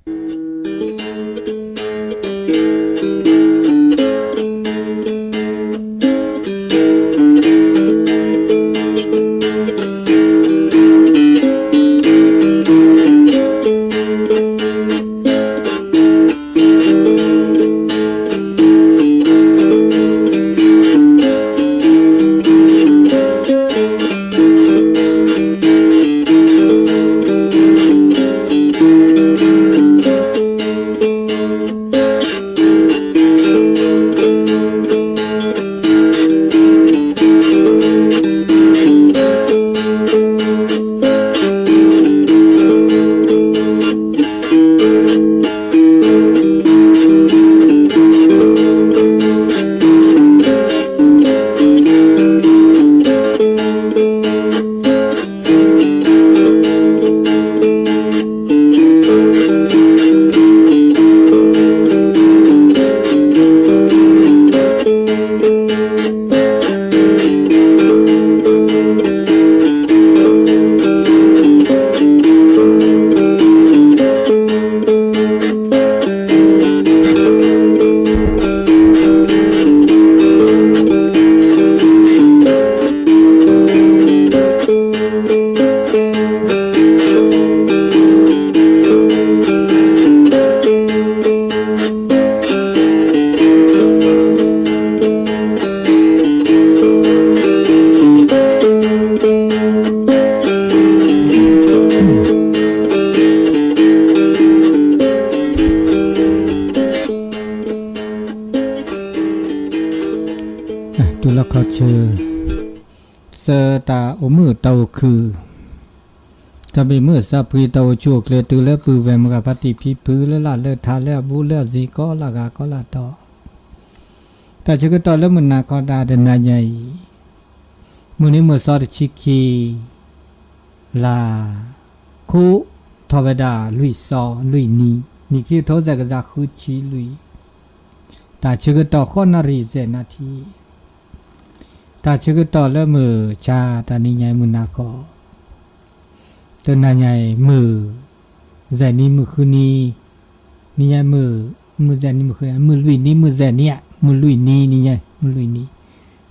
တုၤလီၢ်ခီဆၢ ဆၢတၢ်အိၣ်မုာ်တၢ်အိၣ်ခုၣ်, တၢ်ဘၣ်မုာ်စၢ်ဖှံတၢ်အိၣ်ဆူၣ်အိၣ်ချ့ တုၤလၢပုၢ်ဝဲၢ်မုၢ်ဂၤဖါတံၢ်ဖံဖု လၢလၢ်လၢထးလၢအဘူးလၢအစ့ၤ ကိးလၢဂၤကိးလၢတီၤ, တၢ်ဆၢကတီၢ်လၢမုၢ်နၤခီဒၣ်တနၤညါအံၤ, မုၢ်နံၤမုၢ်သီတဆံခံ လါ ခိးထီၣ်ဝဲဒၣ်လွံၢ်သီလွံၢ်နံၤ နံၣ်ခံကထိသၢကယၤဃုဆံလွံၢ်, တၢ်ဆၢကတီၢ်ဃိးနၣ်ရံၣ်ယဲၢ်နၣ်ထံ, တၢ်ဆၢကတီၢ်လၢမုၢ်ဆါတနံၤညါအံၤ မုၢ်နၤခီ တနၤညါအံၤ မုၢ် ယဲၢ်နံၤမုၢ်ဃုနံၤ, နံၤညါမုၢ် မုၢ်ယဲၢ်နံၤမုၢ်ဃုနံၤ မုၢ်လွံၢ်နံၤမုၢ်ယဲၢ်နံၤဧါ မုၢ်လွံၢ်နံၤနံၤညါ မုၢ်လွံၢ်နံၤ, လိၣ်ဂီၤမုၢ်ယဲၢ်နံ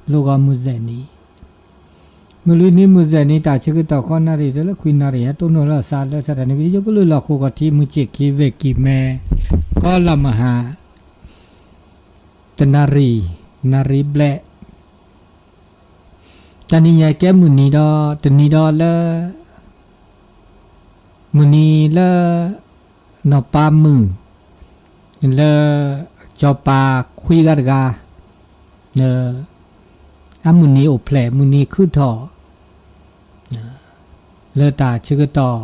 ၤ, မုၢ်လွံၢ်နံၤမုၢ်ယဲၢ်နံၤ တၢ်ဆၢကတီၢ်ဃိးနၣ်ရံၣ် တုၤလၢခွံနၣ်ရံၣ် ဟဲတိၢ်နီၣ်လၢအသးလၢ စးထီၣ်န့ၣ် ဝံသယုကလုၢ်လီၢ်ဃိးကီၢ်ထံး မုၢ်ဆ့ၣ်ခံဝ့ၢ်ကံၢ်မဲ ကီလီၤမုၢ်ဟါ တနၣ်ရံၣ် နၣ်ရံၣ်ဘျဲၣ်, တနံၤညါကဲမုၢ်နံၤဒီး တနံၤဒီးလၢ မုၢ်နံၤလၢ နီၢ်ပၤမုၣ် လၢ စီၤပၤခွံဂၤတဂၤ လၢ အမုၢ်နံၤအိၣ်ဖျဲၣ် မုၢ်နံၤခုၣ်ထီၣ် လၢတၢ်ဆၢကတီၢ်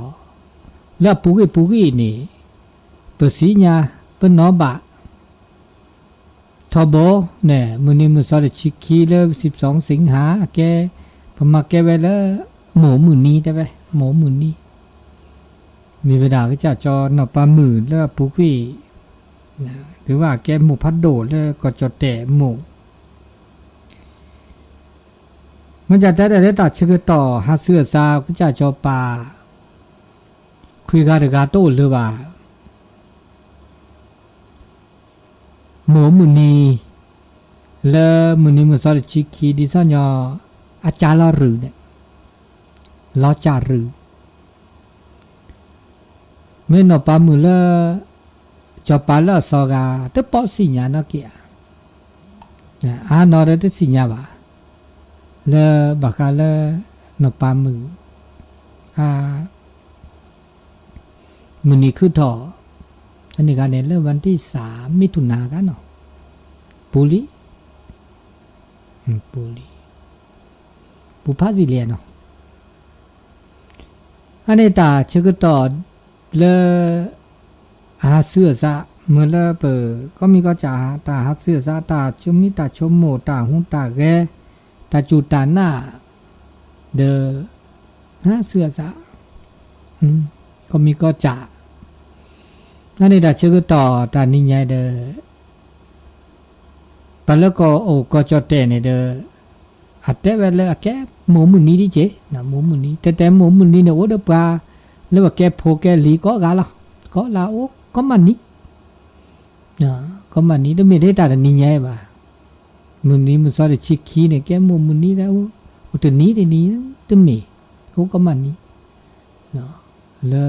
လၢအပူၤကွံာ်ပူၤကွံာ်န့ၣ် ပသ့ၣ်ညါ ပနီၣ်ဘၣ် ထီဘိန့ၣ် မုၢ်နံၤမုၢ်သီတဆံခံလၢ စံးပစီၣ်စ့ၣ်ဟါ အကဲ ပမၤကဲဝဲလၢ မိၢ်မုၢ်နံၤတဲဝဲ မိၢ်မုၢ်နံၤ မ့ၢ်ဝဲဒၣ်ကစၢ်စီၤနီၢ်ပၤမုၣ်လၢအပူၤကွံာ် ဒုးဘၣ်ကဲမိၢ်ဖးဒိၣ်လၢကီၢ်ကၠီၣ်တဲၣ်မိၢ် မ့ၢ်ကတဲဒၣ်လၢတၢ်ဆၢကတီၢ် ဟးဆူအသး ကစၢ်စီၤပၤ ခွံဂၤတဂၤတအိၣ်လၢၤဘၣ် မိၢ်မုၢ်နံၤ လၢမုၢ်နံၤမုၢ်သီတဆံခံ ဒ်သိးညီ အကၢ်လီၤရူၤန့ၣ် လီၤကၢ်ရူၤ မ့ၢ်နီၢ်ပၤမုၣ်လၢ စီၤပၤလၢအသီဂၤ တပိာ်သ့ၣ်ညါနီတက့ၢ်ဧါ အါနီၢ်ဒီးတသ့ၣ်ညါဘၣ် လၢဘၣ်ဃးလၢ နီၢ်ပၤမုၣ် အ မုၢ်နံၤခုၣ်ထီၣ် အန့ၣ်ဂၤန့ၣ် လၢဝၣ်တံၣ်သၣ် မ့ၢ်ထူၣ်နၤဂၤနီၤ ပူၤလံ ပူၤလံ ပူၤဖးသံလံနီၤ အန့ၣ်တၢ်ဆၢကတီၢ်လၢ အဟးဆူအသး မ့ၢ်လၢပ ကီၢ်မံၤကီၢ်စဲၣ် တၢ်ဟးဆူအသး တၢ်ဆိမိၣ်တၢ်ဆိကမိၣ် တၢ်ဟူးတၢ်ဂဲၤ တၢ်စူၢ်တၢ်နာ် ဒီး ဟးဆူအသး ကီၢ်မံၤကီၢ်စဲၣ် အန့ၣ်တၢ်ဆၢကတီၢ်တၢ်နံၤညါဒီး ပှၤလၢကအိၣ်ကီၢ်ကၠီၣ်တဲၣ်န့ၣ်ဒီး အတဲဝဲလၢအကဲမိၢ်မုၢ်နံၤဒ်က့ၤ မိၢ်မုၢ်နံၤ တဲတဲမိၢ်မုၢ်နံၤန့ၣ် အိၣ်ဒီးပှၤလၢပကဲဖိကဲလံၤကိးဂၤလီၤ ကိးလၢအအိၣ် ကီမးနံၤ, ကီမးနံၤ တမ့ၢ်ထဲတၢ်တနံၤညါအံၤဘၣ်. မုၢ်နံၤမုၢ်သီတဆံခံန့ၣ် ကဲမိၢ်မုၢ်နံၤဒၣ်, အိၣ်တနံၤတနံၤ တမ့ၢ်, အိၣ်ကီမးနံၤ, လၢ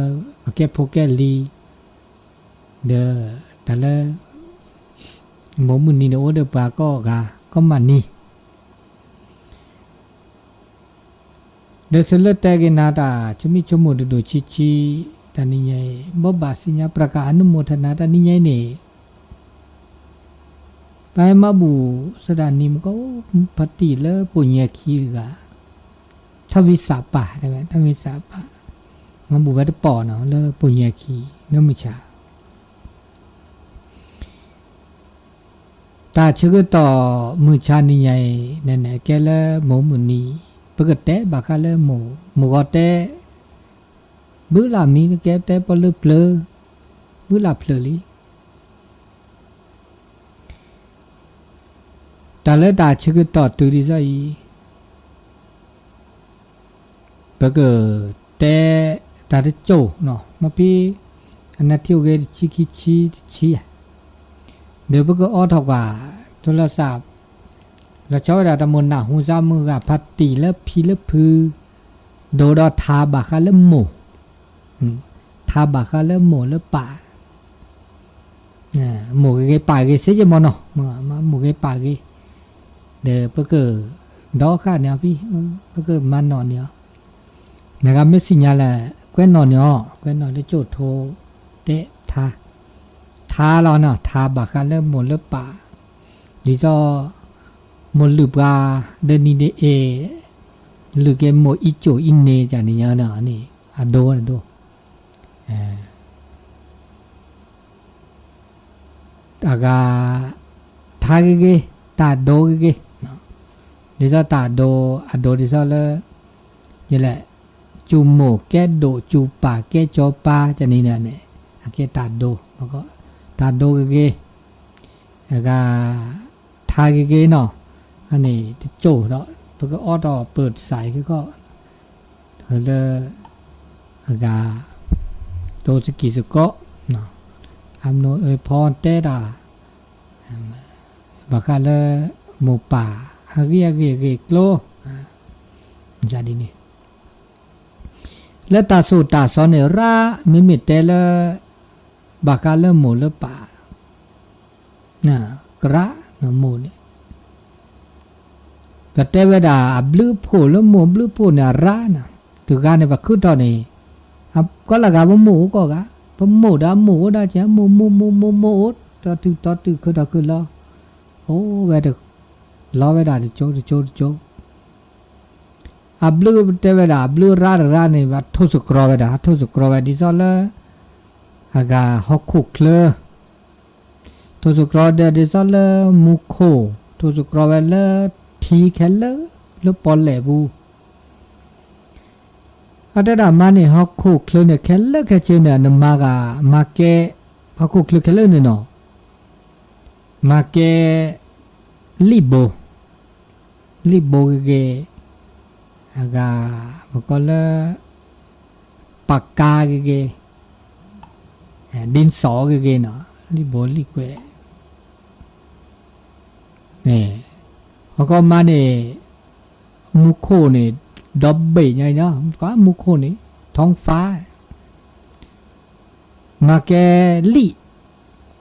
ပကဲဖိကဲလံၤ, ဒီးတၢ်လၢ မိၢ်မုၢ်နံၤန့ၣ် အိၣ်ဒီးပှၤကိးဂၤ ကီမးနံၤ ဒီးသုလၢတဲက့ၤနၤတၢ်ဆိမိၣ်ဆိကမိၣ်ဒိၣ်ဒိၣ်ဆံးဆံး တနံၤညါအံၤ ဘိးဘၣ်စံညါပြၣ်ကၣ်အနုမိၢ်ထနၤ တနံၤညါအံၤန့ၣ် ပဟဲမၤဘူၣ်သဒၣ်နံၤမကီၢ် ဖါတံၢ်လၢပိာ်ညါခံတဂၤ ထၣ်ဝံစၣ်ပၢ်, ထၣ်ဝံစၣ်ပၢ် မၤဘူၣ်ဝဲတပီၢ်နီၤ လၢပိာ်ညါခံ လၢမုၢ်ဆါ တၢ်ဆၢကတီၢ်မုၢ်ဆါနံၤညါအံၤန့ၣ် ကဲလၢမိၢ်မုၢ်နံၤ ပကတဲဘၣ်ဃးလၢမိၢ်, မိၢ်ဂီၤတဲ ဘုလၢမံၤ ကဲတဲပီၣ်လၢပျၢၤ ဘုလၢဖျၢၣ်လံ တၢ်လၢတၢ်ဆၢကတီၢ်တုၤဒ်သိးအံၤ ပကတဲတၢ်တစိၢ်နီၤ မ့ၢ်ဖဲ အနၢ်ထံအိၣ်ဂ့ၤတဆံခံဆံတဆံဧါ, ဒီးပကအိးထီၣ်ကွၢ် ထိလၢသး လီၤဆီဝဲဒၣ်တၢ်မိၢ်နၢ်ဟူစါမုၢ်ဂၤ ဖါတံၢ်လၢဖံလၢဖု ဒိၣ်ဒီးထါဘၣ်ဃးလၢမိၢ် ထါဘၣ်ဃးလၢမိၢ်လၢပၢ် မိၢ်ဂ့ၤဂ့ၤပၢ်ဂ့ၤစ့ယမီၤနီၤ, မိၢ်ဂ့ၤပၢ်ဂ့ၤ, ဒီးပကဒီဃာ်န့ၢ်အီၤဖံ, ပကမၤနီၣ်န့ၢ်အီၤ, နဂၤမ့ၢ်သ့ၣ်ညါလၢ ကွဲးနီၣ်န့ၢ်အီၤ, ကွဲးနီၣ်လၢကၠိၣ်ထိ တဲထါ, ထါလီၤနီၤ, ထါဘၣ်ဃးလၢမိၢ်လၢပၢ်, ဒ်သိး မိၢ်လုၢ်ပှၤ ဒီးနံၤဒဲးအဲၣ်, လုၢ်က့ၤမိၢ်အံၤကၠိၣ်အံၤန့ၣ် ကန့ၣ်ညါန့ၣ် အဒိအဒိ အဂၤ ထါဂ့ၤဂ့ၤ, တၢ်ဒိဂ့ၤဂ့ၤ, ဒ်သိးတၢ်ဒိ အဒိဒ်သိးလၢ ယလဲၣ်, စူၢ်မိၢ်ကဲဒိၣ် စူၢ်ပၢ်ကဲစီၤပၤ ကန့ၣ်န့ၣ် အကဲတၢ်ဒိ, တၢ်ဒိဂ့ၤဂ့ၤ, အဂၤ ထါဂ့ၤဂ့ၤနီၤ, အန့ၣ်တစိၢ်ဒီး ပကအိးထီၣ်ပၢၢ်တစၢ်အံၤကီး လၢ အဂၤ တိစကံၢ်စကီး အမနုၤအၢဖီတဲတၢ် ဘၣ်ဃးလၢ မိၢ်ပၢ် အဂ့ၢ်အဂ့ၢ်အဂ့ၢ်ကျိၤ ဒ်န့ၣ် လၢတၢ်သိၣ်တၢ်သီန့ၣ် ရၣ် မ့မ့ၢ်တဲလၢ ဘၣ်ဃးလၢမိၢ်လၢပၢ် ကရၣ် မိၢ်န့ၣ် ပတဲဝဲဒၣ်အဘျုးအဖှိၣ်လၢမိၢ်ဘျုးဖှိၣ်န့ၣ် အရၣ်န့ၣ် တဂၤန့ၣ် ပခုထီၣ်န့ၣ် ကီလၢဂၤပမိၢ်အိၣ်ကီၢ်ဂၤ ပမိၢ်ဒီးအမိၢ်အိၣ်ဒၣ်ကဲ မိၢ်မိၢ်မိၢ်မိၢ်မိၢ်မိၢ်အိၣ် တီတုၤတီတုၤ ခုထီၣ်ခုလီၤ အိၣ်ဝဲ လီၤဝဲဒၣ်တကၠိတကၠိတကၠိ အဘျုးပတဲဝဲဒၣ် အဘျုးရၣ်တရၣ်န့ၣ် ဘၣ်ထိၣ်သတြီၤဝဲဒၣ် ထိၣ်သတြီၤဝဲဒ်သိးလၢ အဂၤဟီၣ်ခိၣ်ချၢ ထိၣ်သတြီၤဒီးဒ်သိးလၢမူခိၣ် ထိၣ်သတြီၤဝဲလၢထံခဲလၢာ် လၢပီၣ်လဲၣ်ပူၤ အတဲဒၣ်မါန့ၣ် ဟီၣ်ခိၣ်ချၢန့ၣ် ခဲလၢာ်ခဲဆ့န့ၣ် နမၤဂၤ မၤကဲ ဟီၣ်ခိၣ်ချၢခဲလၢာ်န့ၣ်နီၤ မၤကဲ လံၣ်ဘိ လံၣ်ဘိဂ့ၤဂ့ၤ အဂၤ ပကိးလၢ ပကါဂ့ၤဂ့ၤ ဒ့စီဂ့ၤဂ့ၤနီၤ လံၣ်ဘိလံၣ်ကွဲး ဟီၣ်ခိၣ်မါန့ၣ် မူခိၣ်န့ၣ် ဒီဘ့ၣ်ညါ မူခိၣ်န့ၣ် ထီၣ်ဖး မၤကဲလံၣ်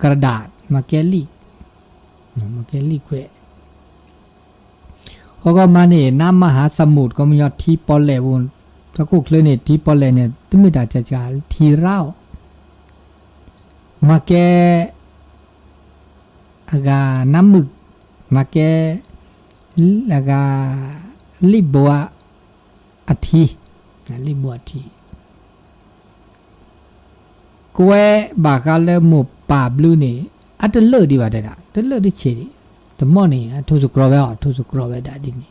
ကရဒၣ် မၤကဲလံၣ် မၤကဲလံၣ်ကွဲး ဟီၣ်ခိၣ်မါန့ၣ် နမၤဟးစမူး ကီမညီထံပီၣ်လဲၣ်ပူၤ ဟီၣ်ခိၣ်ချၢန့ၣ် ထံပီၣ်လဲၣ်န့ၣ် တမ့ၢ်တၢ်ကကၤ ထံရၣ် မၤကဲ အဂၤနါမုၣ် မၤကဲ အဂၤ လံၣ်ဘိအထံ လံၣ်ဘိအထံ ကွဲးဘၣ်ဃးလၢမိၢ်ပၢ်ဘျုးန့ၣ် အတလၢာ်ဒံးဘၣ်တဲဒၣ် တလၢာ်တဆံးဒံး တမီၢ်န့ၣ် အထိၣ်သတြီၤဝဲအီၤ ထိၣ်သတြီၤဝဲဒၣ်ဒ်န့ၣ်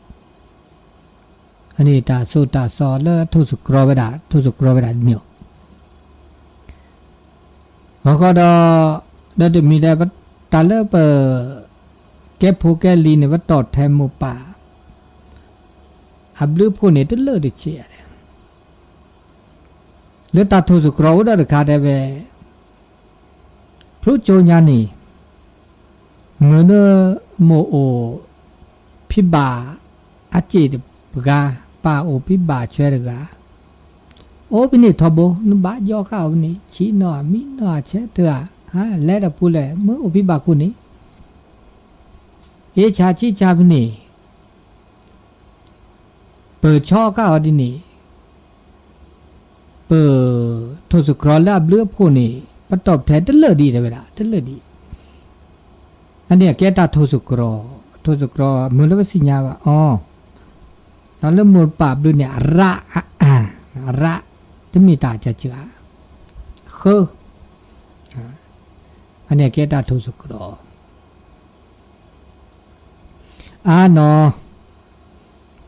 အန့ၣ်တၢ်သိၣ်တၢ်သီလၢအထိၣ်သတြီၤဝဲဒၣ် ထိၣ်သတြီၤဝဲဒၣ်ဒ်န့ၣ် ဂီၤခီဒီး ဒီးတမံၤလၢ တၢ်လၢပ ကဲဖိကဲလံၤန့ၣ် ပတီၢ်ထဲမိၢ်ပၢ် အဘျုးအဖှိၣ်န့ၣ် တလၢာ်တဆံးဧါ လၢတၢ်ထိၣ်သတြီၤအိၣ်ဒီးတခါတဲဝဲ ပ ဒိၣ်ကၠိညါန့ၣ် မုၢ်နၢမိၢ်အိၣ်ဖံးဘၣ်အစ့ၣ်တဂၤ, ပၢ်အိၣ်ဖံးဘၣ်ဆွဲတဂၤ, အိၣ်ဖဲန့ၣ်ထီဘိ နဘၣ်ယီဃာ်အီၤဖဲန့ၣ် ဆံးနီၣ်ဧါ မံနီၣ်ဧါ ဆဲးတၢ်ဧါ, ဟါလဲၤတပူၤလဲၣ် မ့ၢ်အိၣ်ဖံးဘၣ်ခိၣ်န့ၣ်, အ့ၣ်ဆါဆံးဆါဖဲန့ၣ် ပၢၢ်ဆီဃာ်အီၤဒ်န့ၣ်, ပၢၢ်ထိၣ်သတြီၤလၢအဘျုးအဖှိၣ်န့ၣ် ပတီၢ်ပထဲတလၢာ်ဒံးတဲဝဲဒၣ် တလၢာ်ဒံး, အန့ၣ်အကဲတၢ်ထိၣ်သတြီၤ, ထိၣ်သတြီၤမုၢ်လၢပသ့ၣ်ညါဘၣ်အီၤ, ဒီးလၢမိၢ်ပၢ်ဘျုးန့ၣ် အရး, အရး, တမ့ၢ်တၢ်ကကၢ, ဃၢ, အန့ၣ်အကဲတၢ်ထိၣ်သတြီၤ အါနီၤ,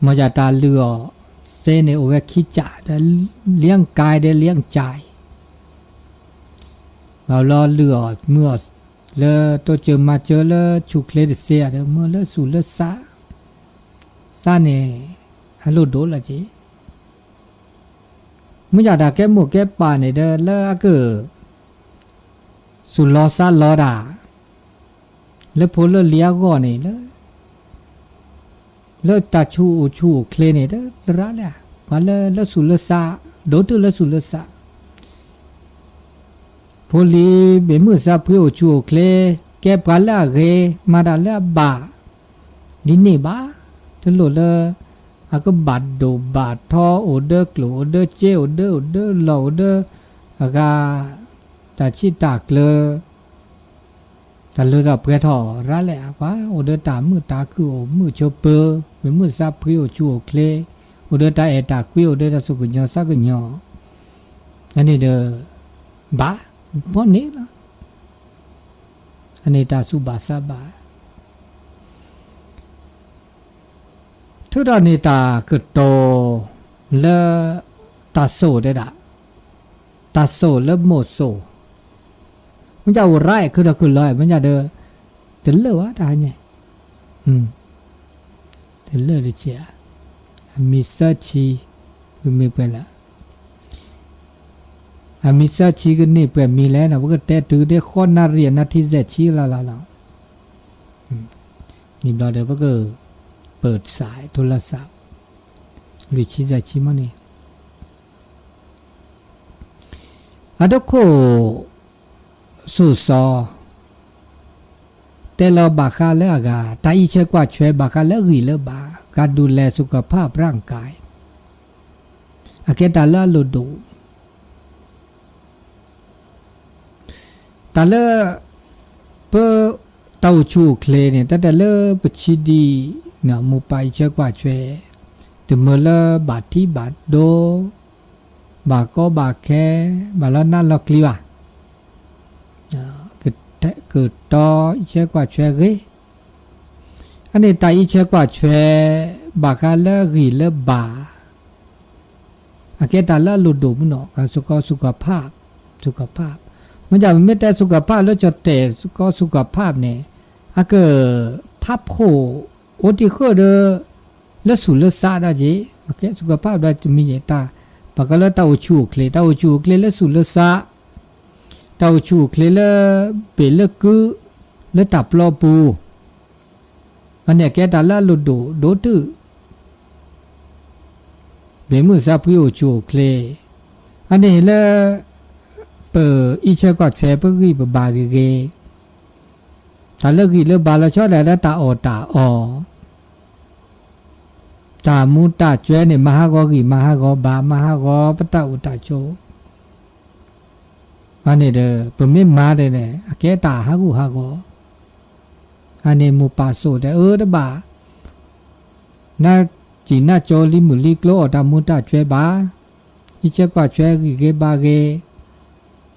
မ်ယတၢ်လုၢ်အီၣ်စ့န့ၣ် အိၣ်ဝဲခံကၠး, ဒီးလံကၠးဒီးလံကၠး, ဘၣ်လီၤလုၢ်အီၣ်မုၢ်အီၣ်လၢတိစၢၤမၤစၢၤလၢဆူၣ်ချ့တစ့ဧါဒီး မုၢ်လၢဆူၣ်လၢစး, စးန့ၣ် အလိၣ်ဒိၣ်လီၤက့ၤ မ့ၢ်ယတၢ်ကဲမိၢ်ကဲပၢ်န့ၣ်ဒီး လၢအက ဆူၣ်လီၤစးလီၤတၢ် လၢဖိလၢလံၤအဂီၢ်န့ၣ် လၢ လၢတၢ်ဆူၣ်အိၣ်ဆူၣ်အိၣ်ချ့န့ၣ် တရၣ်လၢ ပှၤလၢလၢဆူၣ်လၢစး ဒိၣ်တုာ်လၢဆူၣ်လၢစး ဖိလံၤဘ့ၣ်မုၢ်စးဖှံအိၣ်ဆူၣ်အိၣ်ချ့ ကဲပှၤလၢအဂ့ၤ မၤတၢ်လၢအဘၣ် ဒ်န့ၣ်ဘၣ်, တလိၣ်လၢ အကဘၣ်ဒိၣ်ဘၣ်ထီ အိၣ်ဒီးကျိၣ်အိၣ်ဒီးစ့ အိၣ်ဒီး အိၣ်ဒီးလီၢ် အိၣ်ဒီး အဂၤ တၢ်ဆံးတၢ်ကျၢၤ တၢ်လၢထီၣ်ပှဲၤထီၣ်ရၣ်လဲၣ် ပှၤအိၣ်ဒီးတၢ်မုာ်တၢ်ခုၣ် အိၣ်မုာ်ဆိးပၢၤ ဘ့ၣ်မုၢ်စးဖှံအိၣ်ဆူၣ်အိၣ်ချ့ အိၣ်ဒီးတၢ်အဲၣ်တၢ်ကွံ အိၣ်ဒီးတၢ်သူၣ်ကညီၤသးကညီၤ အန့ၣ်ဒီး ဘၣ် ဘီန့ၣ်လီၤ. အန့ၣ်တၢ်သူၣ်ဘၣ်သးဘၣ် ထုးထီၣ်န့ၢ်တၢ်ကတိၤလၢ တၢ်စိၣ်တဲဒၣ်, တၢ်စိၣ်လၢမိၢ်စိၣ်, မ့ၢ်ဒၣ်အိၣ်ရၣ်အဲၣ်ခုၣ်ဒီးခုၣ်လီၤ မ့ၢ်ဒၣ်ဒီး တလၢာ်ဘၣ်တၢ်ဟါညါ, တလၢာ်တက့ၢ်ဧါ, အမံၤသၢဆံ ကမ့ၢ်ပှဲၤလၢ အမံၤသၢဆံကန့ၢ်ပှဲၤမံၤလဲၣ်န့ၣ် ပကတဲတုၤဒ့ဃီနၣ်ရံၣ်အနၢ်ထံစဲးဆံလီၤလီၤလီၤ. န့ၣ်ဘျီဒီးပက ပၢၢ်စး ထိၣ်လၢစး လွံၢ်ဆံစဲးဆံမ့ၢ်န့ၣ် အဒိခိၣ် စိၣ်စီၤ တဲလီၤဘၣ်ဃးလၢအဂၤ တၢ်အံးဆၢကွၢ်ဆၢဘၣ်ဃးလၢအဂံၢ်လၢဘါ การดูแลสุขภาพร่างกาย အကဲတၢ်လၢအလိၣ်ဒိၣ် တၢ်လၢ ပ တၢ်အိၣ်ဆူၣ်အိၣ်ချ့န့ၣ် တၢ်တဲလၢပဆံးဒံး မိၢ်ပၢ်အံးဆၢကွၢ်ဆၢ တမၢလၢဘၣ်ထံဘၣ်ဒိ ဘၣ်ကီဘၣ်ခဲ ဘၣ်လီၤနးလီၤကျံၤဘၣ် ကတီအံးဆၢကွၢ်ဆၢဂ့ၤ အန့ၣ်တၢ်အံးဆၢကွၢ်ဆၢ ဘၣ်ဃးလၢဂံၢ်လၢဘါ အကဲတၢ်လၢအလိၣ်ဒိၣ်မးနီၤ ကစကီ สุขภาพ สุขภาพ မ့ၢ်ဒၣ်ပမ့ၢ်တဲ สุขภาพ လၢကၠီၣ်တဲၣ် ကစကီ สุขภาพ န့ၣ် အက ဖးဖှိၣ် အိၣ်တံၢ်ဃၢၣ်ဒီး လၢဆူၣ်လၢစးဒၣ်က့ၤ ကဲ สุขภาพ ဒီးတမံၤယဲၢ်တၢ် ဘၣ်ဃးလၢတၢ်အိၣ်ဆူၣ်အိၣ်ချ့ တၢ်အိၣ်ဆူၣ်အိၣ်ချ့လၢဆူၣ်လၢစး တၢ်အိၣ်ဆူၣ်အိၣ်ချ့လၢ ဘ့ၣ်လၢကု လၢတၢ်ပျီပူၤ အန့ၣ်ကဲတၢ်လၢအလိၣ်ဒိၣ်ဒိၣ်တုာ် ဘ့ၣ်မုၢ်စးဖှံအိၣ်ဆူၣ်အိၣ်ချ့ အန့ၣ်လၢ ပအံးဆၢကွၢ်ဆၢ ပဂံၢ်ပဘါဂ့ၤဂ့ၤ တၢ်လၢဂံၢ်လၢဘါလီၤဆီဒၣ်လၢတၢ်အီၣ်တၢ်အီ တၢ်မူတၢ်ကွဲန့ၣ် မၤဟးဂီၤဂံၢ် မၤဟးဂီၤဘါ မၤဟးဂီၤပတၢ်အိၣ်တၢ်ဆိး အန့ၣ်ဒီး ပမ့ၢ်မၤဒီးန့ၣ် အကဲတၢ်ဟးဂူာ်ဟးဂီၤ အန့ၣ်မိၢ်ပၢ်စိၣ်တဲ အၢ တဘၣ် နၢ်စံၣ်နၢ်ကၠိလံမုၢ်လံကျိ အီၣ်တၢ်မူတၢ်ကွဲဘၣ် အံးဆၢကွၢ်ဆၢဂံၢ်ဂ့ၤဘါဂ့ၤ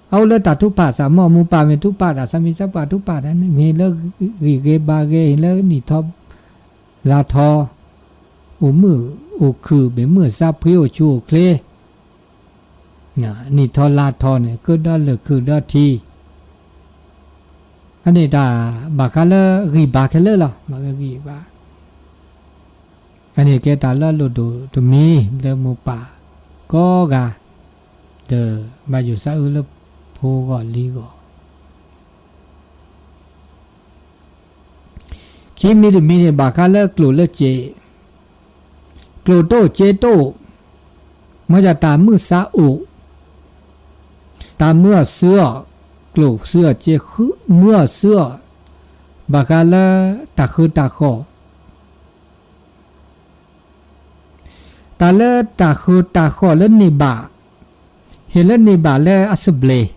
အအိၣ်လၢတၢ်ထုကဖၣ်စ့ၢ်မီၢ် မိၢ်ပၢ်မ့ၢ်ထုကဖၣ်တၢ် သးမံသးပှၢ်ထုကဖၣ်တၢ်န့ၣ် မ့ၢ်လၢဂံၢ်ဂ့ၤဘါဂ့ၤ ဟ့ၣ်လၢနံၣ်ထီ လါထီ အိၣ်မုာ်အိၣ်ခုၣ် ဘ့ၣ်မုၢ်စးဖှံအိၣ်ဆူၣ်အိၣ်ချ့ နံၣ်ထီလါထီန့ၣ် ကၢဒီလၢာ်ခုၣ်ဒီထံ အန့ၣ်တၢ်ဘၣ်ဃးလၢဂံၢ်ဘါခဲလၢာ်လီၤ ဘၣ်ဂံၢ်ဘါ အန့ၣ်ကဲတၢ်လၢအလိၣ်ဒိၣ်တမံၤလၢမိၢ်ပၢ်ကိးဂၤ ဒီးဘၣ်ယိၣ်စးအၢလၢဖိဂီၢ်လံၤဂီၢ် မံၤတမံၤန့ၣ် ဘၣ်ဃးလၢကျိၣ်လၢစ့, ကျိၣ်တအိၣ်စ့တအိၣ်, မ့ၢ်ဒၣ်တၢ်မုၢ်သးအိၣ်, တၢ်မုၢ်အီၣ်စုအီၣ်, ကျိၣ်စုအီၣ်စ့, မုၢ်အီၣ်စုအီၣ်, ဘၣ်ဃးလၢတၢ်ဃၢတၢ်ဃီၣ် တၢ်လၢတၢ်ဃၢတၢ်ဃီၣ်လၢန့ၢ်ဘၣ်, ဟ့ၣ်လၢန့ၢ်ဘၣ်လၢအသဘျ့,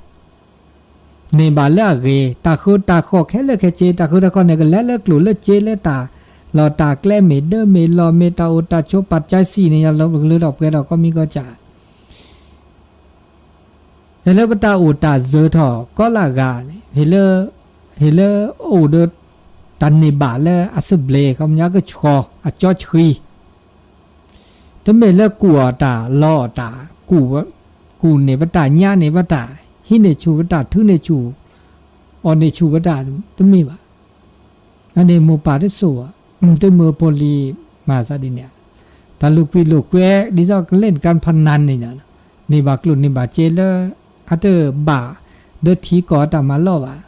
န့ၢ်ဘၣ်လၢအဂ့ၤ, တၢ်ဃၢတၢ်ဃီၣ်ခဲလၢာ်ခဲဆ့, တၢ်ဃၢတၢ်ဃီၣ်န့ၣ် ကလဲၤလၢကျိၣ်လၢစ့လၢတၢ်လီၢ်တၢ်ကျဲ မ့ၢ်ဒၢမ့ၢ်လီၢ် မ့ၢ်တၢ်အိၣ်တၢ်ဆိး ပာ်ကၠါစံၣ်န့ၣ် ယလီၤကလၢထီၣ်ပှဲၤထီၣ်ကိးမံၤကိးကၠး ဟ့ၣ်လၢပတၢ်အိၣ်တၢ်စၢၤထီၣ်ကီလၢအဂၤန့ၣ်, ဟ့ၣ်လၢ ဟ့ၣ်လၢအိၣ်ဒီးတၢ်န့ၢ်ဘၣ်လၢအသဘျ့ ခီပညီကဆှီ အကၠီဆှံ, တမ့ၢ်လၢကူၣ်အီၣ်တၢ်လီအီၣ်တၢ်, ကူၣ်န့ၢ်ပတၢ်ညါန့ၢ်ပတၢ်, ဟံးန့ၢ်ဆူၣ်ပတၢ် ထုးန့ၢ်ဆူၣ်, အီၣ်န့ၢ်ဆူၣ်ပတၢ်, တမ့ၢ်ဘၣ်. အန့ၣ်မိၢ်ပၢ်တစိၢ်ဧါ, သုမုၢ်ဖိလံၤမၤသးဒ်န့ၣ်, တၢ်လိာ်ကွံလိာ်ကွဲ ဒ်သိးကလ့ၣ်နကၣ်ဖနၢ်န့ၣ်, န့ၢ်ဘၣ်ကျိၣ်န့ၢ်ဘၣ်စ့လၢ အတဘၣ်ဒၢထံကီၢ်တၢ်မၤလီၢ်ဘၣ်,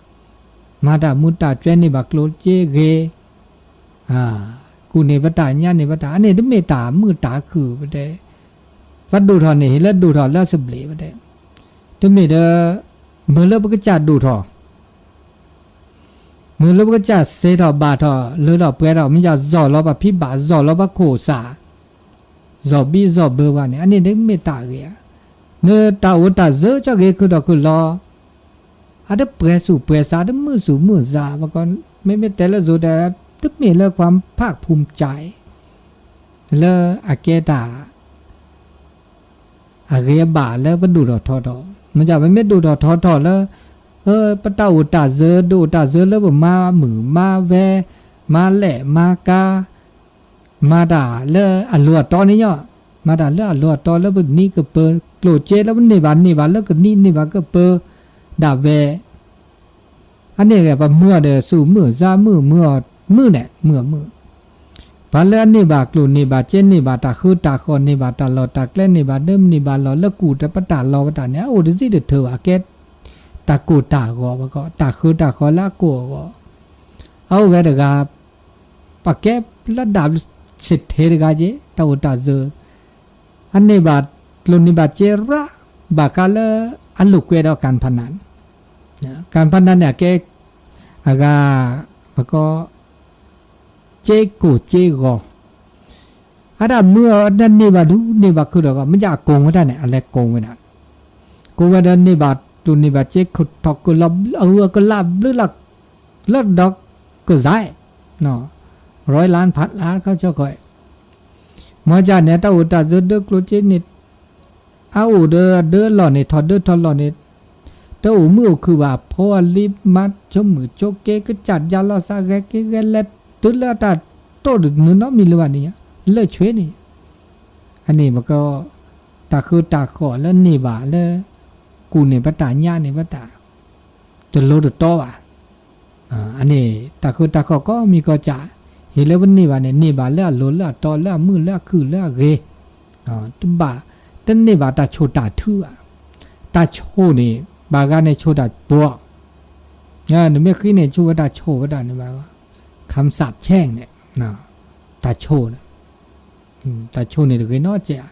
မၤတၢ်မူတၢ်စဲန့ၢ်ဘၣ်ကျိၣ်စ့ဂ့ၤ ကူၣ်န့ၢ်ပတၢ်ညါန့ၢ်ပတၢ်, အန့ၣ်တမ့ၢ်တၢ်မုာ်တၢ်ခုၣ်ပတဲ, ပဒိၣ်ထီၣ်န့ၣ် ဟ့ၣ်လၢဒိၣ်ထီၣ်လၢသဘျ့ပတဲ, တမ့ၢ်ဒီး မုၢ်လၢပကစၢ်ဒိၣ်ထီၣ်, မုၢ်လၢပကစၢ်စ့ထီၣ်ဘၣ်ထီၣ် လၢထီၣ်ပှဲၤထီၣ် မ့ၢ်ယၤ စီၣ်လီၤပှၤဖံးဘၣ် စီၣ်လီၤပှၤခိၣ်သး, စီၣ်ဘံၣ်စီၣ်ဘၢပှၤန့ၣ် အန့ၣ်တမ့ၢ်တၢ်ဂ့ၤဧါ. မ့ၢ်တၢ်အိၣ်တၢ်စၢၤကၠီဂ့ၤခုၣ်ထီၣ်ခုၣ်လီၤ အတပှဲၤသူၣ်ပှဲၤသး တမုာ်သူၣ်မုာ်သး, မ့မ့ၢ်တဲလၢယိၤတဲ တမ့ၢ်လၢ ความภาคภูมิใจ လၢအကဲတၢ် အဂ့ၤအဘၣ်လၢပဒိၣ်ထီၣ်ထီထီၣ်, မ့ၢ်ဒ်ပမ့ၢ်ဒိၣ်ထီၣ်ထီထီၣ်လၢ ပတၢ်အိၣ်တၢ်စၢၤ ဒိၣ်အိၣ်တၢ်စၢၤလၢပမၤမုာ်မၤဝဲ မၤလဲၣ်မၤကါ မၤတၢ်လၢအလိၤအတီန့ၣ်ညီ, မၤတၢ်လၢအလိၤအတီလၢပကနံၣ်ကပၢၤ ကျိၣ်စ့လၢပန့ၢ်ဘၣ်န့ၢ်ဘၣ်လၢကနံၣ်န့ၢ်ဘၣ်ကပၢၤ ဒၣ်ဝဲ အန့ၣ်ဂ့ၤ ပမုာ်အီၤဒီးသူၣ်မုာ်သးမုာ် မုာ်အီၤမုာ်န့ၣ် မုာ်အီၤမုာ်, ပှၤလၢအန့ၢ်ဘၣ်ကျိၣ်န့ၢ်ဘၣ်စ့န့ၢ်ဘၣ်တၢ်ဃၢတၢ်ဃီၣ် န့ၢ်ဘၣ်တၢ်လီၢ်တၢ်ကျဲ န့ၢ်ဘၣ်ဒၢမ့ၢ်န့ၢ်ဘၣ်လီၢ်လၢကူၣ်တပတၢ်လီၤပတၢ်န့ၣ် အအိၣ်တစံၣ်တထၢၣ်ဘၣ် ကဲ တၢ်ကိၢ်တၢ်ဂီၤဘၣ်ကီး တၢ်ဃၢတၢ်ဃီၣ်လၢအကိၢ်အဂီၢ်, အအိၣ်ဝဲတဂၤ ပှၤကဲလၢဒၣ်စ့ထ့တဂၤက့ တၢ်အိၣ်တၢ်စၢၤ အန့ၢ်ဘၣ်ကျိၣ်န့ၢ်ဘၣ်စ့ရၣ် ဘၣ်ဃးလၢအလိာ်ကွဲဒီး การพนัน,การพนัน န့ၣ် အကဲ အဂၤ ပကီ စ့ကိၢ်စ့ဂီၤ, အတၢ်မုာ်အီၤ အတၢ်န့ၢ်ဘၣ်ဒုးန့ၢ်ဘၣ်ခုၣ်ဒီးကီး မ့ၢ်ဒ်အကိၢ်ဝဲဒၣ်န့ၣ် အလဲၤကိၢ်ဝဲဒၣ်, ကိၢ်ဝဲဒီးန့ၢ်ဘၣ်ကျိၣ်န့ၢ်ဘၣ်စ့ခိၣ်ထီၣ်ကလီၤ အဂုၤအကလးဘျုးလၢ လၢဒီးကစၢ် ร้อยล้าน พันล้าน ခီဆၢကီး မ့ၢ်ဒ်န့ၣ် တၢ်အိၣ်တၢ်စၢၤဒၢကျိၣ်စ့န့ၣ် အအိၣ်ဒီးအဒၢအလီၢ်န့ၣ် ထီၣ်ဒၢထီၣ်လီၢ်န့ၣ် တအိၣ်မုာ်အိၣ်ခုၣ်ဘၣ် ဖိအလံၤမါဆိမုၣ်ဆိက့ ကစၢ်ယါလီၤသးဂဲၤက့ၤဂဲၤလဲၤ တုၤလၢအတၢ်တိၢ်တနုာ်နီတမံၤလၢၤဘၣ်န့ၣ် လၢာ်ဆွ့န့ၣ် အန့ၣ်ပကီ တၢ်ဃၢတၢ်ဃီၣ်လၢန့ၢ်ဘၣ်လၢ ကူၣ်န့ၢ်ပတၢ်ညါန့ၢ်ပတၢ် တလိၤတတီဘၣ်. အန့ၣ် တၢ်ဃၢတၢ်ဃီၣ်ကိးမံၤကိးကၠး ဟ့ၣ်လၢပန့ၢ်ဘၣ်န့ၣ် န့ၢ်ဘၣ်လၢအလိၤလၢအတီလၢအမုာ်လၢအခုၣ်လၢအဂ့ၤ, တဘၣ် တန့ၢ်ဘၣ်တၢ်ဆိၣ်တၢ်ထုဘၣ်. တၢ်ဆိၣ်န့ၣ် ဘၣ်ဂၤန့ၣ်ဆိၣ်တၢ်ပှီၤ, နမ့ၢ်ဃံန့ၣ် ဆိၣ်ဝဲတၢ်ဆိၣ်ဝဲဒၣ်န့ၣ်ဘၣ်, ခၢၣ်စးဆဲၣ်န့ၣ် တၢ်ဆိၣ်န့ၣ် တၢ်ဆိၣ်န့ၣ်တဂ့ၤနီတစဲး,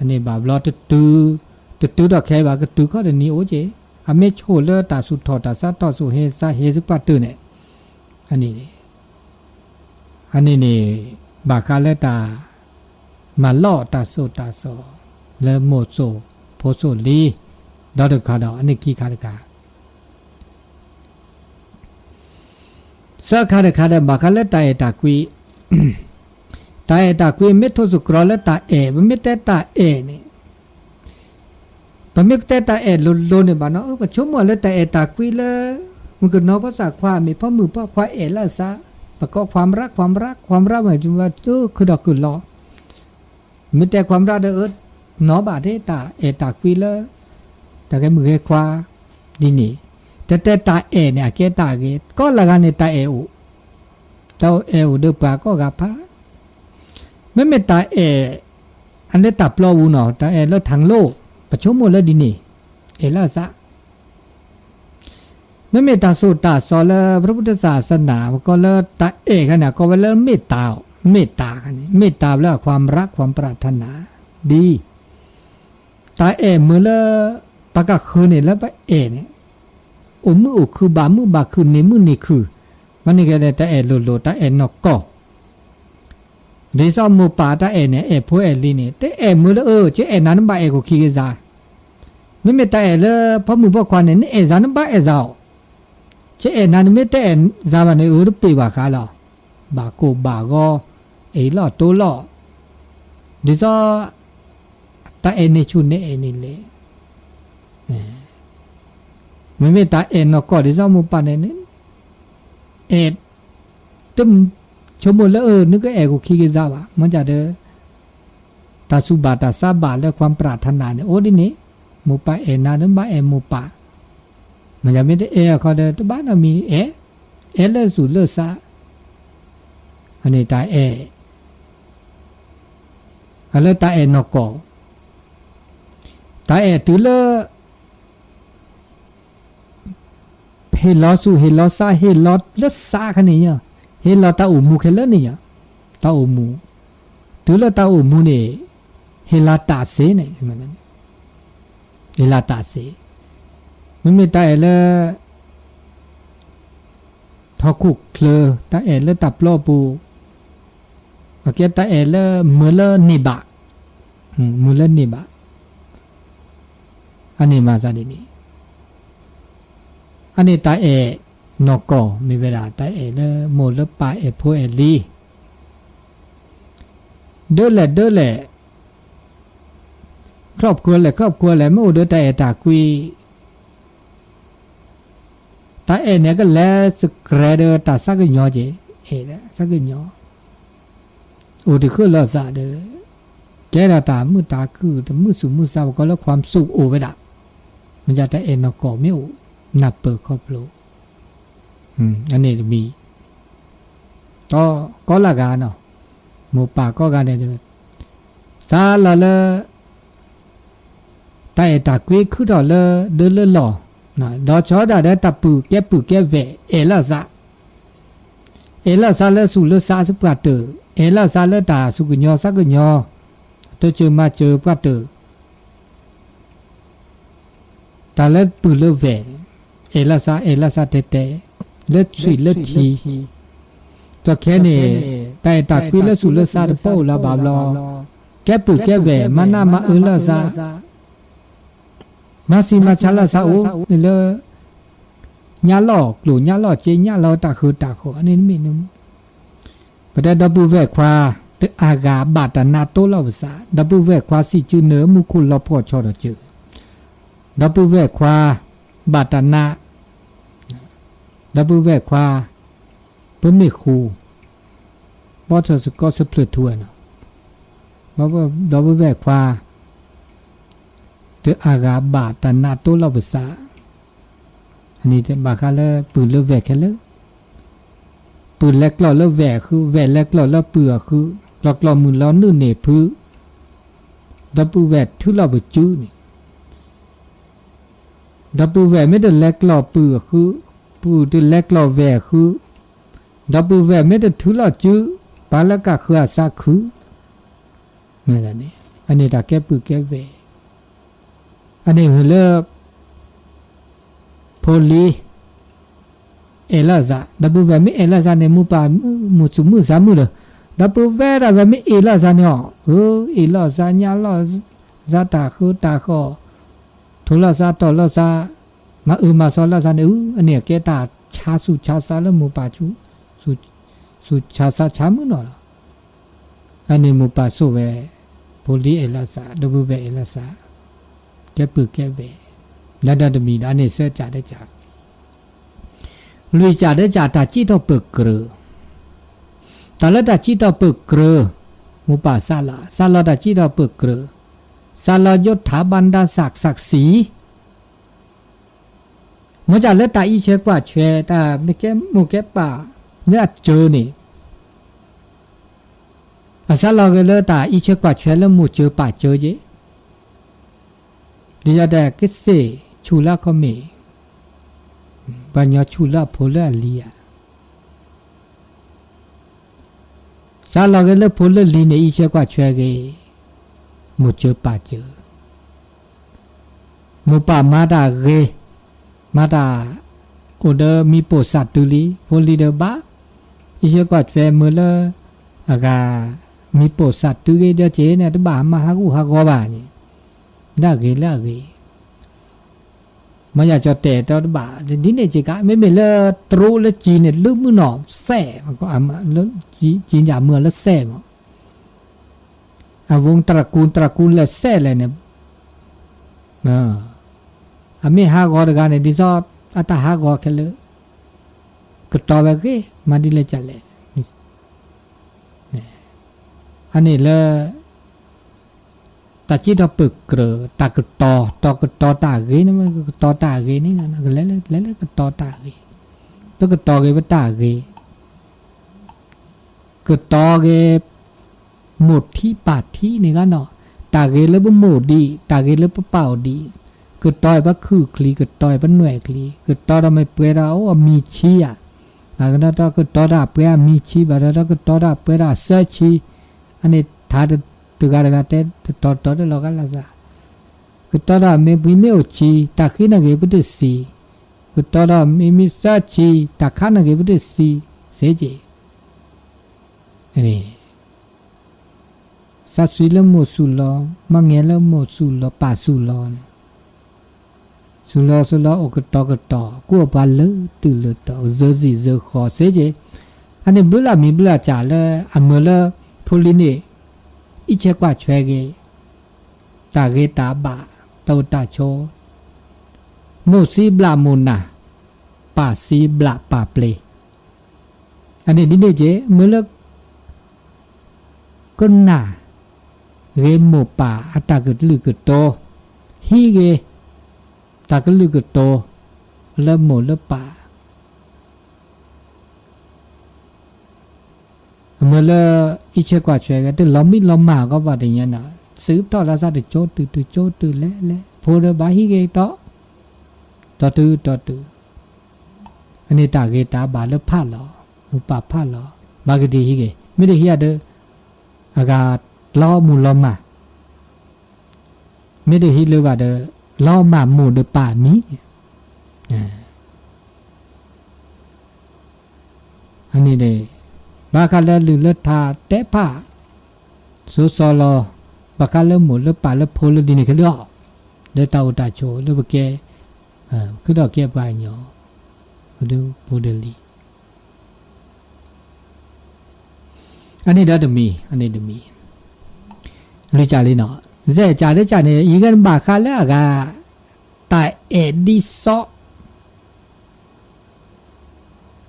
အန့ၣ်ဘၣ်ဘျီ တတုၤထီၣ်ခဲအံၤဘၣ် ကတုၤခီၣ်တနံၤအိၣ်က့ၤ, အမ့ၢ်ဆိၣ်လၢတၢ်သူၣ်ထီၣ်တၢ်သးထီၣ် သူၣ်ဟ့သးဟ့သပှၢ်တၢၢ်န့ၣ်, အန့ၣ်န့ၣ် ဘၣ်ဃးလၢတၢ် မၤလီၢ်တၢ်သိၣ်တၢ်သီ လၢမိၢ်သိၣ်ဖိသိၣ်လံၤ ဒီတခါဒီး အန့ၣ်ခံခါတခါ သၢခါတခါဒီး ဘၣ်ဃးလၢတၢ်အဲၣ်တၢ်ကွံ, တၢ်အဲၣ်တၢ်ကွံ မ့ၢ်ထိၣ်သတြီၤလၢတၢ်အဲၣ် ပမ့ၢ်တဲတၢ်အဲၣ်န့ၣ် ပမ့ၢ်တဲတၢ်အဲၣ်လိၤလိၤန့ၣ်ဘၣ်နီၤ ပဆိကမိၣ်လၢတၢ်အဲၣ်တၢ်ကွံလၢ မုၣ်ကနီၤဖိသၣ်ခွါ မ့ၢ်ဖီမုၣ်ဖီခွါအဲၣ်လၢအသး, ပကိး ความรัก ความรัก ความรัก မ့ၢ်သုခုၣ်ဒီးခုၣ်လီၤ မ့ၢ်တဲ ความรัก ဒီး အၢ နီၤဘၣ်ဒ်တၢ်အဲၣ်တၢ်ကွံလၢ တၢ်ဂဲၤမုၣ်ဂဲၤခွါ ဒ်န့ၣ်, တၢ်တဲတၢ်အဲၣ်န့ၣ် အကဲတၢ်ဂ့ၤ ကိးလၢဂၤန့ၣ် တၢ်အဲၣ်အိၣ်, တၢ်အဲၣ်အိၣ်ဒီးပှၤကိးဂၤဖး, မ့မ့ၢ်တၢ်အဲၣ် အလၢတၢ်ပျီပူၤနီၤ တၢ်အဲၣ်လၢထၢင်လိၣ်, ပဆိကမိၣ်လၢဒ်န့ၣ်, အဲၣ်လၢအသး ပ မ့မ့ၢ်တၢ်သိၣ်တၢ်သီလၢ พระพุทธศาสนา ပကိးလၢတၢ်အဲၣ်ခါန့ၣ် အကိးဝဲလၢမ့ၣ်တၢ်, မ့ၣ်တၢ်ခါန့ၣ် မ့ၣ်တၢ်လၢအ ความรัก ความปรารถนาดี တၢ်အဲၣ်မ့ၢ်လၢ ပကဃုန့ၣ်လၢပအဲၣ်န့ၣ် အိၣ်မုာ်အိၣ်ခုၣ် ဘၣ်မုာ်ဘၣ်ခုၣ် န့ၢ်မုာ်န့ၢ်ခုၣ်, မ့ၢ်န့ၣ်ကဲန့ၣ် တၢ်အဲၣ်လိၤလိၤ တၢ်အဲၣ်နီၢ်ကီၢ် ဒ်သိးမိၢ်ပၢ်တၢ်အဲၣ်န့ၣ် အဲၣ်ဖိအဲၣ်လံၤန့ၣ် တအဲၣ်မ့ၢ်လၢအၢ ကအဲၣ်နၤနဘၣ်အဲၣ်ကီၢ်ခံက့ၤစး, မ့မ့ၢ်တၢ်အဲၣ်လၢ ဖီမုၣ်ဖီခွါန့ၣ် နအဲၣ်စးနဘၣ်အဲၣ်စးအီၤ, ကအဲၣ်နၤနမ့ၢ်တအဲၣ်စးဘၣ်န့ၣ် အၢတပ့ၢ်ဘၣ်ဃးလီၤ, ဘၣ်ကိၢ်ဘၣ်ဂီၤ, အ့ၣ်လီၤတိလီၤ, ဒ်သိး တၢ်အဲၣ်န့ၣ်ဆူၣ်န့ၣ်အဲၣ်န့ၣ်လဲၣ် မ့မ့ၢ်တၢ်အဲၣ်နီၢ်ကီၢ်ဒ်သိးမိၢ်ပၢ်န့ၣ် အဲၣ် တ ဆိကမိၣ်လၢအၢ နကအဲၣ်ကီၢ်ခံက့ၤစးဘၣ်, မ့ၢ်ဒ်ဒီး တၢ်သူၣ်ဘၣ်တၢ်သးဘၣ်လၢ ความปรารถนา န့ၣ် အိၣ်ဒ်န့ၣ်, မိၢ်ပၢ်အဲၣ်နၤ နဘၣ်အဲၣ်မိၢ်ပၢ်, မ့ၢ်ဒ်မ့ၢ်တအဲၣ်အခီဒီး တဘၣ်နီတမံၤအဲၣ်, အဲၣ်လၢသူၣ်လၢသး, အန့ၣ်တၢ်အဲၣ် အလၢတၢ်အဲၣ်နီၢ်ကီၢ်, တၢ်အဲၣ်တုၤလၢ ဟ့ၣ်လီၤသူၣ်ဟ့ၣ်လီၤသး ဟ့ၣ်လီၤလၢသးခါန့ၣ်ယီၤ, ဟ့ၣ်လီၤတၢ်အိၣ်မူခဲလၢာ်န့ၣ်ယီၤ, တၢ်အိၣ်မူ, တုၤလၢတၢ်အိၣ်မူန့ၣ် ဟ့ၣ်လီၤတၢ်စ့န့ၣ်, ဟ့ၣ်လီၤတၢ်စ့, မ့မ့ၢ်တၢ်အဲၣ်လၢ ထီခိၣ်ချၢ တၢ်အဲၣ်လၢတၢ်ပျီပူၤ, အကဲတၢ်အဲၣ်လၢမုာ်လၢန့ၢ်ဘၣ်, မုာ်လၢန့ၢ်ဘၣ်, အန့ၣ်မၤသးဒ်န့ၣ်, အန့ၣ်တၢ်အဲၣ်နီၢ်ကီၢ် မ့ၢ်ဝဲဒၣ် တၢ်အဲၣ်လၢမိၢ်လၢပၢ်အဲၣ်ဖိအဲၣ်လံၤ ဒၢလဲၣ်ဒၢလဲၣ်, ครอบครัวလဲၣ် ครอบครัวလဲၣ် မ့ၢ်အိၣ်ဒီးတၢ်အဲၣ်တၢ်ကွံ တၢ်အဲၣ်န့ၣ်ကလဲၤစကြဲးဒီးတၢ်သးကညီၤက့ၤ, အဲၣ်သးကညီၤ, အိၣ်တဃုလိာ်သးဒီး ကဲဒၣ်တၢ်မုာ်တၢ်ခုၣ် တမုာ်သူၣ်မုာ်သး ပကိးလၢ ความสุข အိၣ်ဝဲဒၣ်, မ့ၢ်ဒ်တၢ်အဲၣ်နီၢ်ကီၢ်မ့ၢ်အိၣ် နၢ်ပၢၢ်ခီဖျိ, အန့ၣ်တမံၤ ဒီးကိးလၢဂၤနီၤ, မိၢ်ပၢ်ကိးဂၤန့ၣ်ဒီး သးလီၤလၢ တၢ်အဲၣ်တၢ်ကွံခုၣ်ထီၣ်လၢဒၢလၢလီၢ်, ဒီးဆီဒၣ်ဒီးတၢ်ပုၢ်ကဲပုၢ်ကဲဝဲၢ် အဲၣ်လီၤသး, အဲၣ်လီၤသးလၢသူၣ်လၢသးပှၢ်တၢၢ်, အဲၣ်လီၤသးလၢတၢ်သူၣ်ကညီၤသးကညီၤ, တၢ်စၢၤမၤစၢၤပှၢ်တၢၢ်, တၢ်လၢပုၢ်လၢဝဲၢ်, အဲၣ်လီၤသး အဲၣ်လီၤသးတဲတဲ, လၢသွံၣ်လၢထံ, ဒီးခဲန့ၣ် တၢ်အဲၣ်တၢ်ကွံလၢသူၣ်လၢသးတပိာ်အိၣ်လၢၤဘၣ်ဘျီ, ကဲပုၢ်ကဲဝဲၢ် မၤနးမၤအၢလီၤသး, မၤဆံးမၤဆါလီၤသးအိၣ်, လၢ ညၣ်လီၢ်ကျိၣ်ညၣ်လီၢ်စ့ ညၣ်လီၢ်တၢ်ဃၢတၢ်ဃီၤ အန့ၣ်တမ့ၢ်န့ၣ် ပတဲဒီပုၢ်ဝဲၢ်ခွါ တအါဂၤဘၣ်တၢ်နးတိလီၤပသး, ဒီပုၢ်ဝဲၢ်ခွါ စံးစုနဲၣ်မူခိၣ်လီၤပှီၢ်ဆီဒီးစၢၤ, ဒီပုၢ်ဝဲၢ်ခွါ ဘၣ်တၢ်နး, ဒီပုၢ်ဝဲၢ်ခွါ ပမ့ၢ်ဃူ ဘီထီၣ်စ့ၢ်ကီးဆၢဖျၢၣ်ထူဧါနီၤ, ဒီပုၢ်ဝဲၢ်ခွါ တအါဂၤဘၣ်တၢ်နးတိလီၤပသး, အန့ၣ်ဘၣ်ဃးလၢပုၢ်လၢဝဲၢ်ခဲလၢာ်, ပုၢ်လဲၤကျီၢ်လၢဝဲၢ်အဃု, ဝဲၢ်လဲၤကျီၢ်လၢပုၢ်အဃု, ကျီၢ်ကျီၢ်မုၢ်လီၤနုာ်န့ၢ်ဖု, ဒီပုၢ်ဝဲၢ်ထုးလီၤပစုန့ၣ်, ဒီပုၢ်ဝဲၢ်မ့ၢ်တလဲၤကျီၢ်ပုၢ်အဃု, ပုၢ်တလဲၤကျီၢ်ဝဲၢ်အဃု, ဒီပုၢ်ဝဲၢ်မ့ၢ်တထုးလီၤစု, ပှၤလၢကဃုအသးခု, အန့ၣ်တၢ်ကဲပုၢ်ကဲဝဲၢ်, အန့ၣ်မ့ၢ်လၢ ဖိလံၤ အဲၣ်လီၤသး, ဒီပုၢ်ဝဲၢ်မ့ၢ်အဲၣ်လီၤသးန့ၣ် မိၢ်ပၢ်မုာ်သူၣ်မုာ်သးမုာ်ဒီး, ဒီပုၢ်ဝဲၢ်ဒၣ်ဝဲမ့ၢ်အဲၣ်လီၤသးန့ၣ်အီၤ, အ့ၣ်လီၤသး ညၣ်လီၤသးတၢ်ဃၢတၢ်ဃီၤ, ထိၣ်လီၤသးတီၢ်လီၤသး, မၤအၢမၤသီလီၤသးန့ၣ် အန့ၣ်အကဲတၢ်ဆါဆူၣ်ဆါသးလၢမိၢ်ပၢ်ဆူၣ်, ဆူၣ်ဆါသးဆါမုၢ်နီၢ်လီၤ. အန့ၣ်မိၢ်ပၢ်ဆိၣ်ဝဲ, ဖိလံၤအဲၣ်လီၤသး ဒီပုၢ်ဝဲၢ်အဲၣ်လီၤသး, ကဲပုၢ်ကဲဝဲၢ်, လၢဒီတမံၤဒီး အန့ၣ်စၢကၢ်ဒဲကၢ် လွံၢ်ကၢ်ဒဲကၢ် တၢ်စံးထီၣ်ပၢၢ်ကြၢး, တၢ်လၢတၢ်စံးထီၣ်ပၢၢ်ကြၢး, မိၢ်ပၢ်သးလီၤ, သးလီၤတၢ်စံးထီၣ်ပၢၢ်ကြၢး, သးလီၤယိထါဘၣ်ဒါသးစၢ်စံ မ့ၢ်တၢ်လၢတၢ်အံးဆဲးကွၢ်ဆဲး တၢ်မ့ၢ်ကဲမိၢ်ကဲပၢ်လၢအစၢၤန့ၣ်, အသးလီၤဂ့ၤလၢတၢ်အံးဆဲးကွၢ်ဆဲးလၢမိၢ်စၢၤပၢ်စၢၤက့ၤ, ဒ်ယတဲကစ့ၢ်ဆူၣ်လၢခီမ့ၢ်, ပှၤညီဆူၣ်လၢအဖိလၢအလံၤဧါ. စးလီၤဂ့ၤလၢဖိလၢလံၤန့ၣ် အံးဆၢကွၢ်ဆၢဂ့ၤ, မိၢ်စၢၤပၢ်စၢၤ, မိၢ်ပၢ်မၤတၢ်ဂ့ၤ, မၤတၢ်အိၣ်ဒီးမံၤပိာ်သးတုၤလံ, ဖိလံၤဒီးဘၣ်, အံးဆၢကွၢ်ဆၢမုာ်လၢ အဂၤ မံၤပိာ်သးတုၤဂ့ၤဒီးက့ၤန့ၣ် တဘၣ်မၤဟးဂူာ်ဟးဂီၤဘၣ်န့ၣ်, ဒၣ်ဂ့ၤလၢအဂ့ၤ မ့ၢ်ယၤကၠီတဲာ်တီတဘၣ်, ဒ်န့ၣ်က့ၤကါ မ့မ့ၢ်လၢတြိလၢကၠံန့ၣ် လၢမုၢ်နီၢ်စဲး, ကၠံယၤမုၢ်လၢစဲးမး, အဝံတြကူတြကူလဲၤစဲးလဲၣ်န့ၣ်, အမ့ၢ်ဟးဂီၤတဂၤန့ၣ် ဒ်သိးအတၢ်ဟးဂီၤခဲလၢာ်, ကတီၤဝဲဂ့ၤ မၤဒ်လဲၣ်ကလဲၣ်, အန့ၣ်လၢ တၢ်စံးထီၣ်ပၢၢ်ကြၢး တၢ်ကတီၤ တီၤကတီၤတၢ်ဂ့ၤန့ၣ် ကတီၤတၢ်ဂ့ၤန့ၣ် လဲၤလၢကတီၤတၢ်ဂ့ၤ, ပကတီၤဂ့ၤပတၢ်ဂ့ၤ, ကတီၤဂ့ၤ မိၢ်ထံပၢ်ထံန့ၣ်ဂ့ၤနီၤ, တၢ်ဂ့ၤလၢပမိၢ်အိၣ်ဒံး တၢ်ဂ့ၤလၢပပၢ်အိၣ်ဒံး, ကတီၤပခုၣ်ချံ ကတီၤပနွဲၣ်ချံ, ကတီၤဒီးမ့ၢ်ပှဲၤဒီးအိၣ်အမံၤဆံဧါ, ဘၣ်ကဒီးကတီၤတၢ်ပှဲၤအမံၤဆံ ဘၣ်ဒီးကတီၤတၢ်ပှဲၤဒီးအစၢဆံ, အန့ၣ်ထါတဂၤတဂၤတဲတတီၤတီၤတလီၤဂာ်လၢ်သး, ကတီၤတၢ်မ့ၢ်ပှဲၤမ့ၢ်အိၣ်ဆံ တၢ်ဃံနဂ့ၤပတၢ်စံ, ကတီၤတၢ်မ့ၢ်မ့ၢ်စၢဆံ တၢ်ခါနဂ့ၤပတၢ်စံ, စ့က့ၤ စၢ်စံလၢမိၢ်စူၤလီၤ, မ့ၢ်ငဲၤလၢမိၢ်စူၤလီၤ ပၢ်စူၤလီၤန့ၣ်, စူၤလီၤစူၤလီၤအိၣ်ကတီၤကတီၤ ကူၣ်အပှၤလၢတုၤလၢတီၤ စၢၤစံၣ်စၢၤဃီၤစ့က့ၤ, အန့ၣ်ဘျုးလၢမံၤဘျုးလၢကၢ်လၢအမုာ်လၢ ဖိလံၤန့ၣ် အံးဆၢကွၢ်ဆွဲက့ၤ တၢ်ဂ့ၤတၢ်ဘၣ် တၢ်အိၣ်တၢ်ဆိး, မိၢ်စံးဘျးမိၢ်နၤ, ပၢ်စံးဘျးပၢ်ပျ့ၤ, အန့ၣ်ဒ်န့ၣ်က့ၤ မုာ်လၢ ကနၣ် ဂ့ၤမိၢ်ပၢ်အတၢ်ကလုၢ်ကတိၤ, ဟံးဂ့ၤ တၢ်ကလုၢ်ကတိၤ လၢမိၢ်လၢပၢ် အမုာ်လၢ အံးဆၢကွၢ်ဆွဲက့ၤ တလီၤမံလီၤမၢ်ကီးဘၣ်တညါနီၤ, စံးထီၣ်လၢသးတကၠိတုၤတကၠိတုၤလဲၤလဲၤ ဖိဒီးဘၣ်ဟံးဂ့ၤတီ တီတုၤတီတုၤ, အန့ၣ်တၢ်ဂ့ၤတၢ်ဘၣ်လၢဖးလီၤ, မိၢ်ပၢ်ဖးလီၤ, ဘၣ်ကဒံဟံးဂ့ၤ, မ့ၢ်တဟံးအဒၢး အဂၤလီၤမုၢ်လီၤမၢ် မ့ၢ်တဟံးလၢၤဘၣ်ဒီး လီၤမၢ်မိၢ်ဒီးပၢ်မံၤ, န့ၣ် ဘၣ်ဃးလၢလုၢ်လၢထါတဲဖး စိစီလီၤ, ဘၣ်ဃးလၢမိၢ်လၢပၢ်လၢဖိလၢဒ်န့ၣ်ခဲလၢာ်အီၤ, လၢတၢ်အိၣ်တၢ်ဆိးလၢပကဲ ခုဒီးကဲပှၤကညီ ဖိဒလံ အန့ၣ်ဒီးတမံၤ, အန့ၣ်တမံၤ, လွံၢ်ကၢ်လံနီၤ, စဲးကၢ်လၢကၢ်န့ၣ် ယကဘၣ်ဃးလၢအဂၤ တၢ်အဲၣ်ဒ်သိး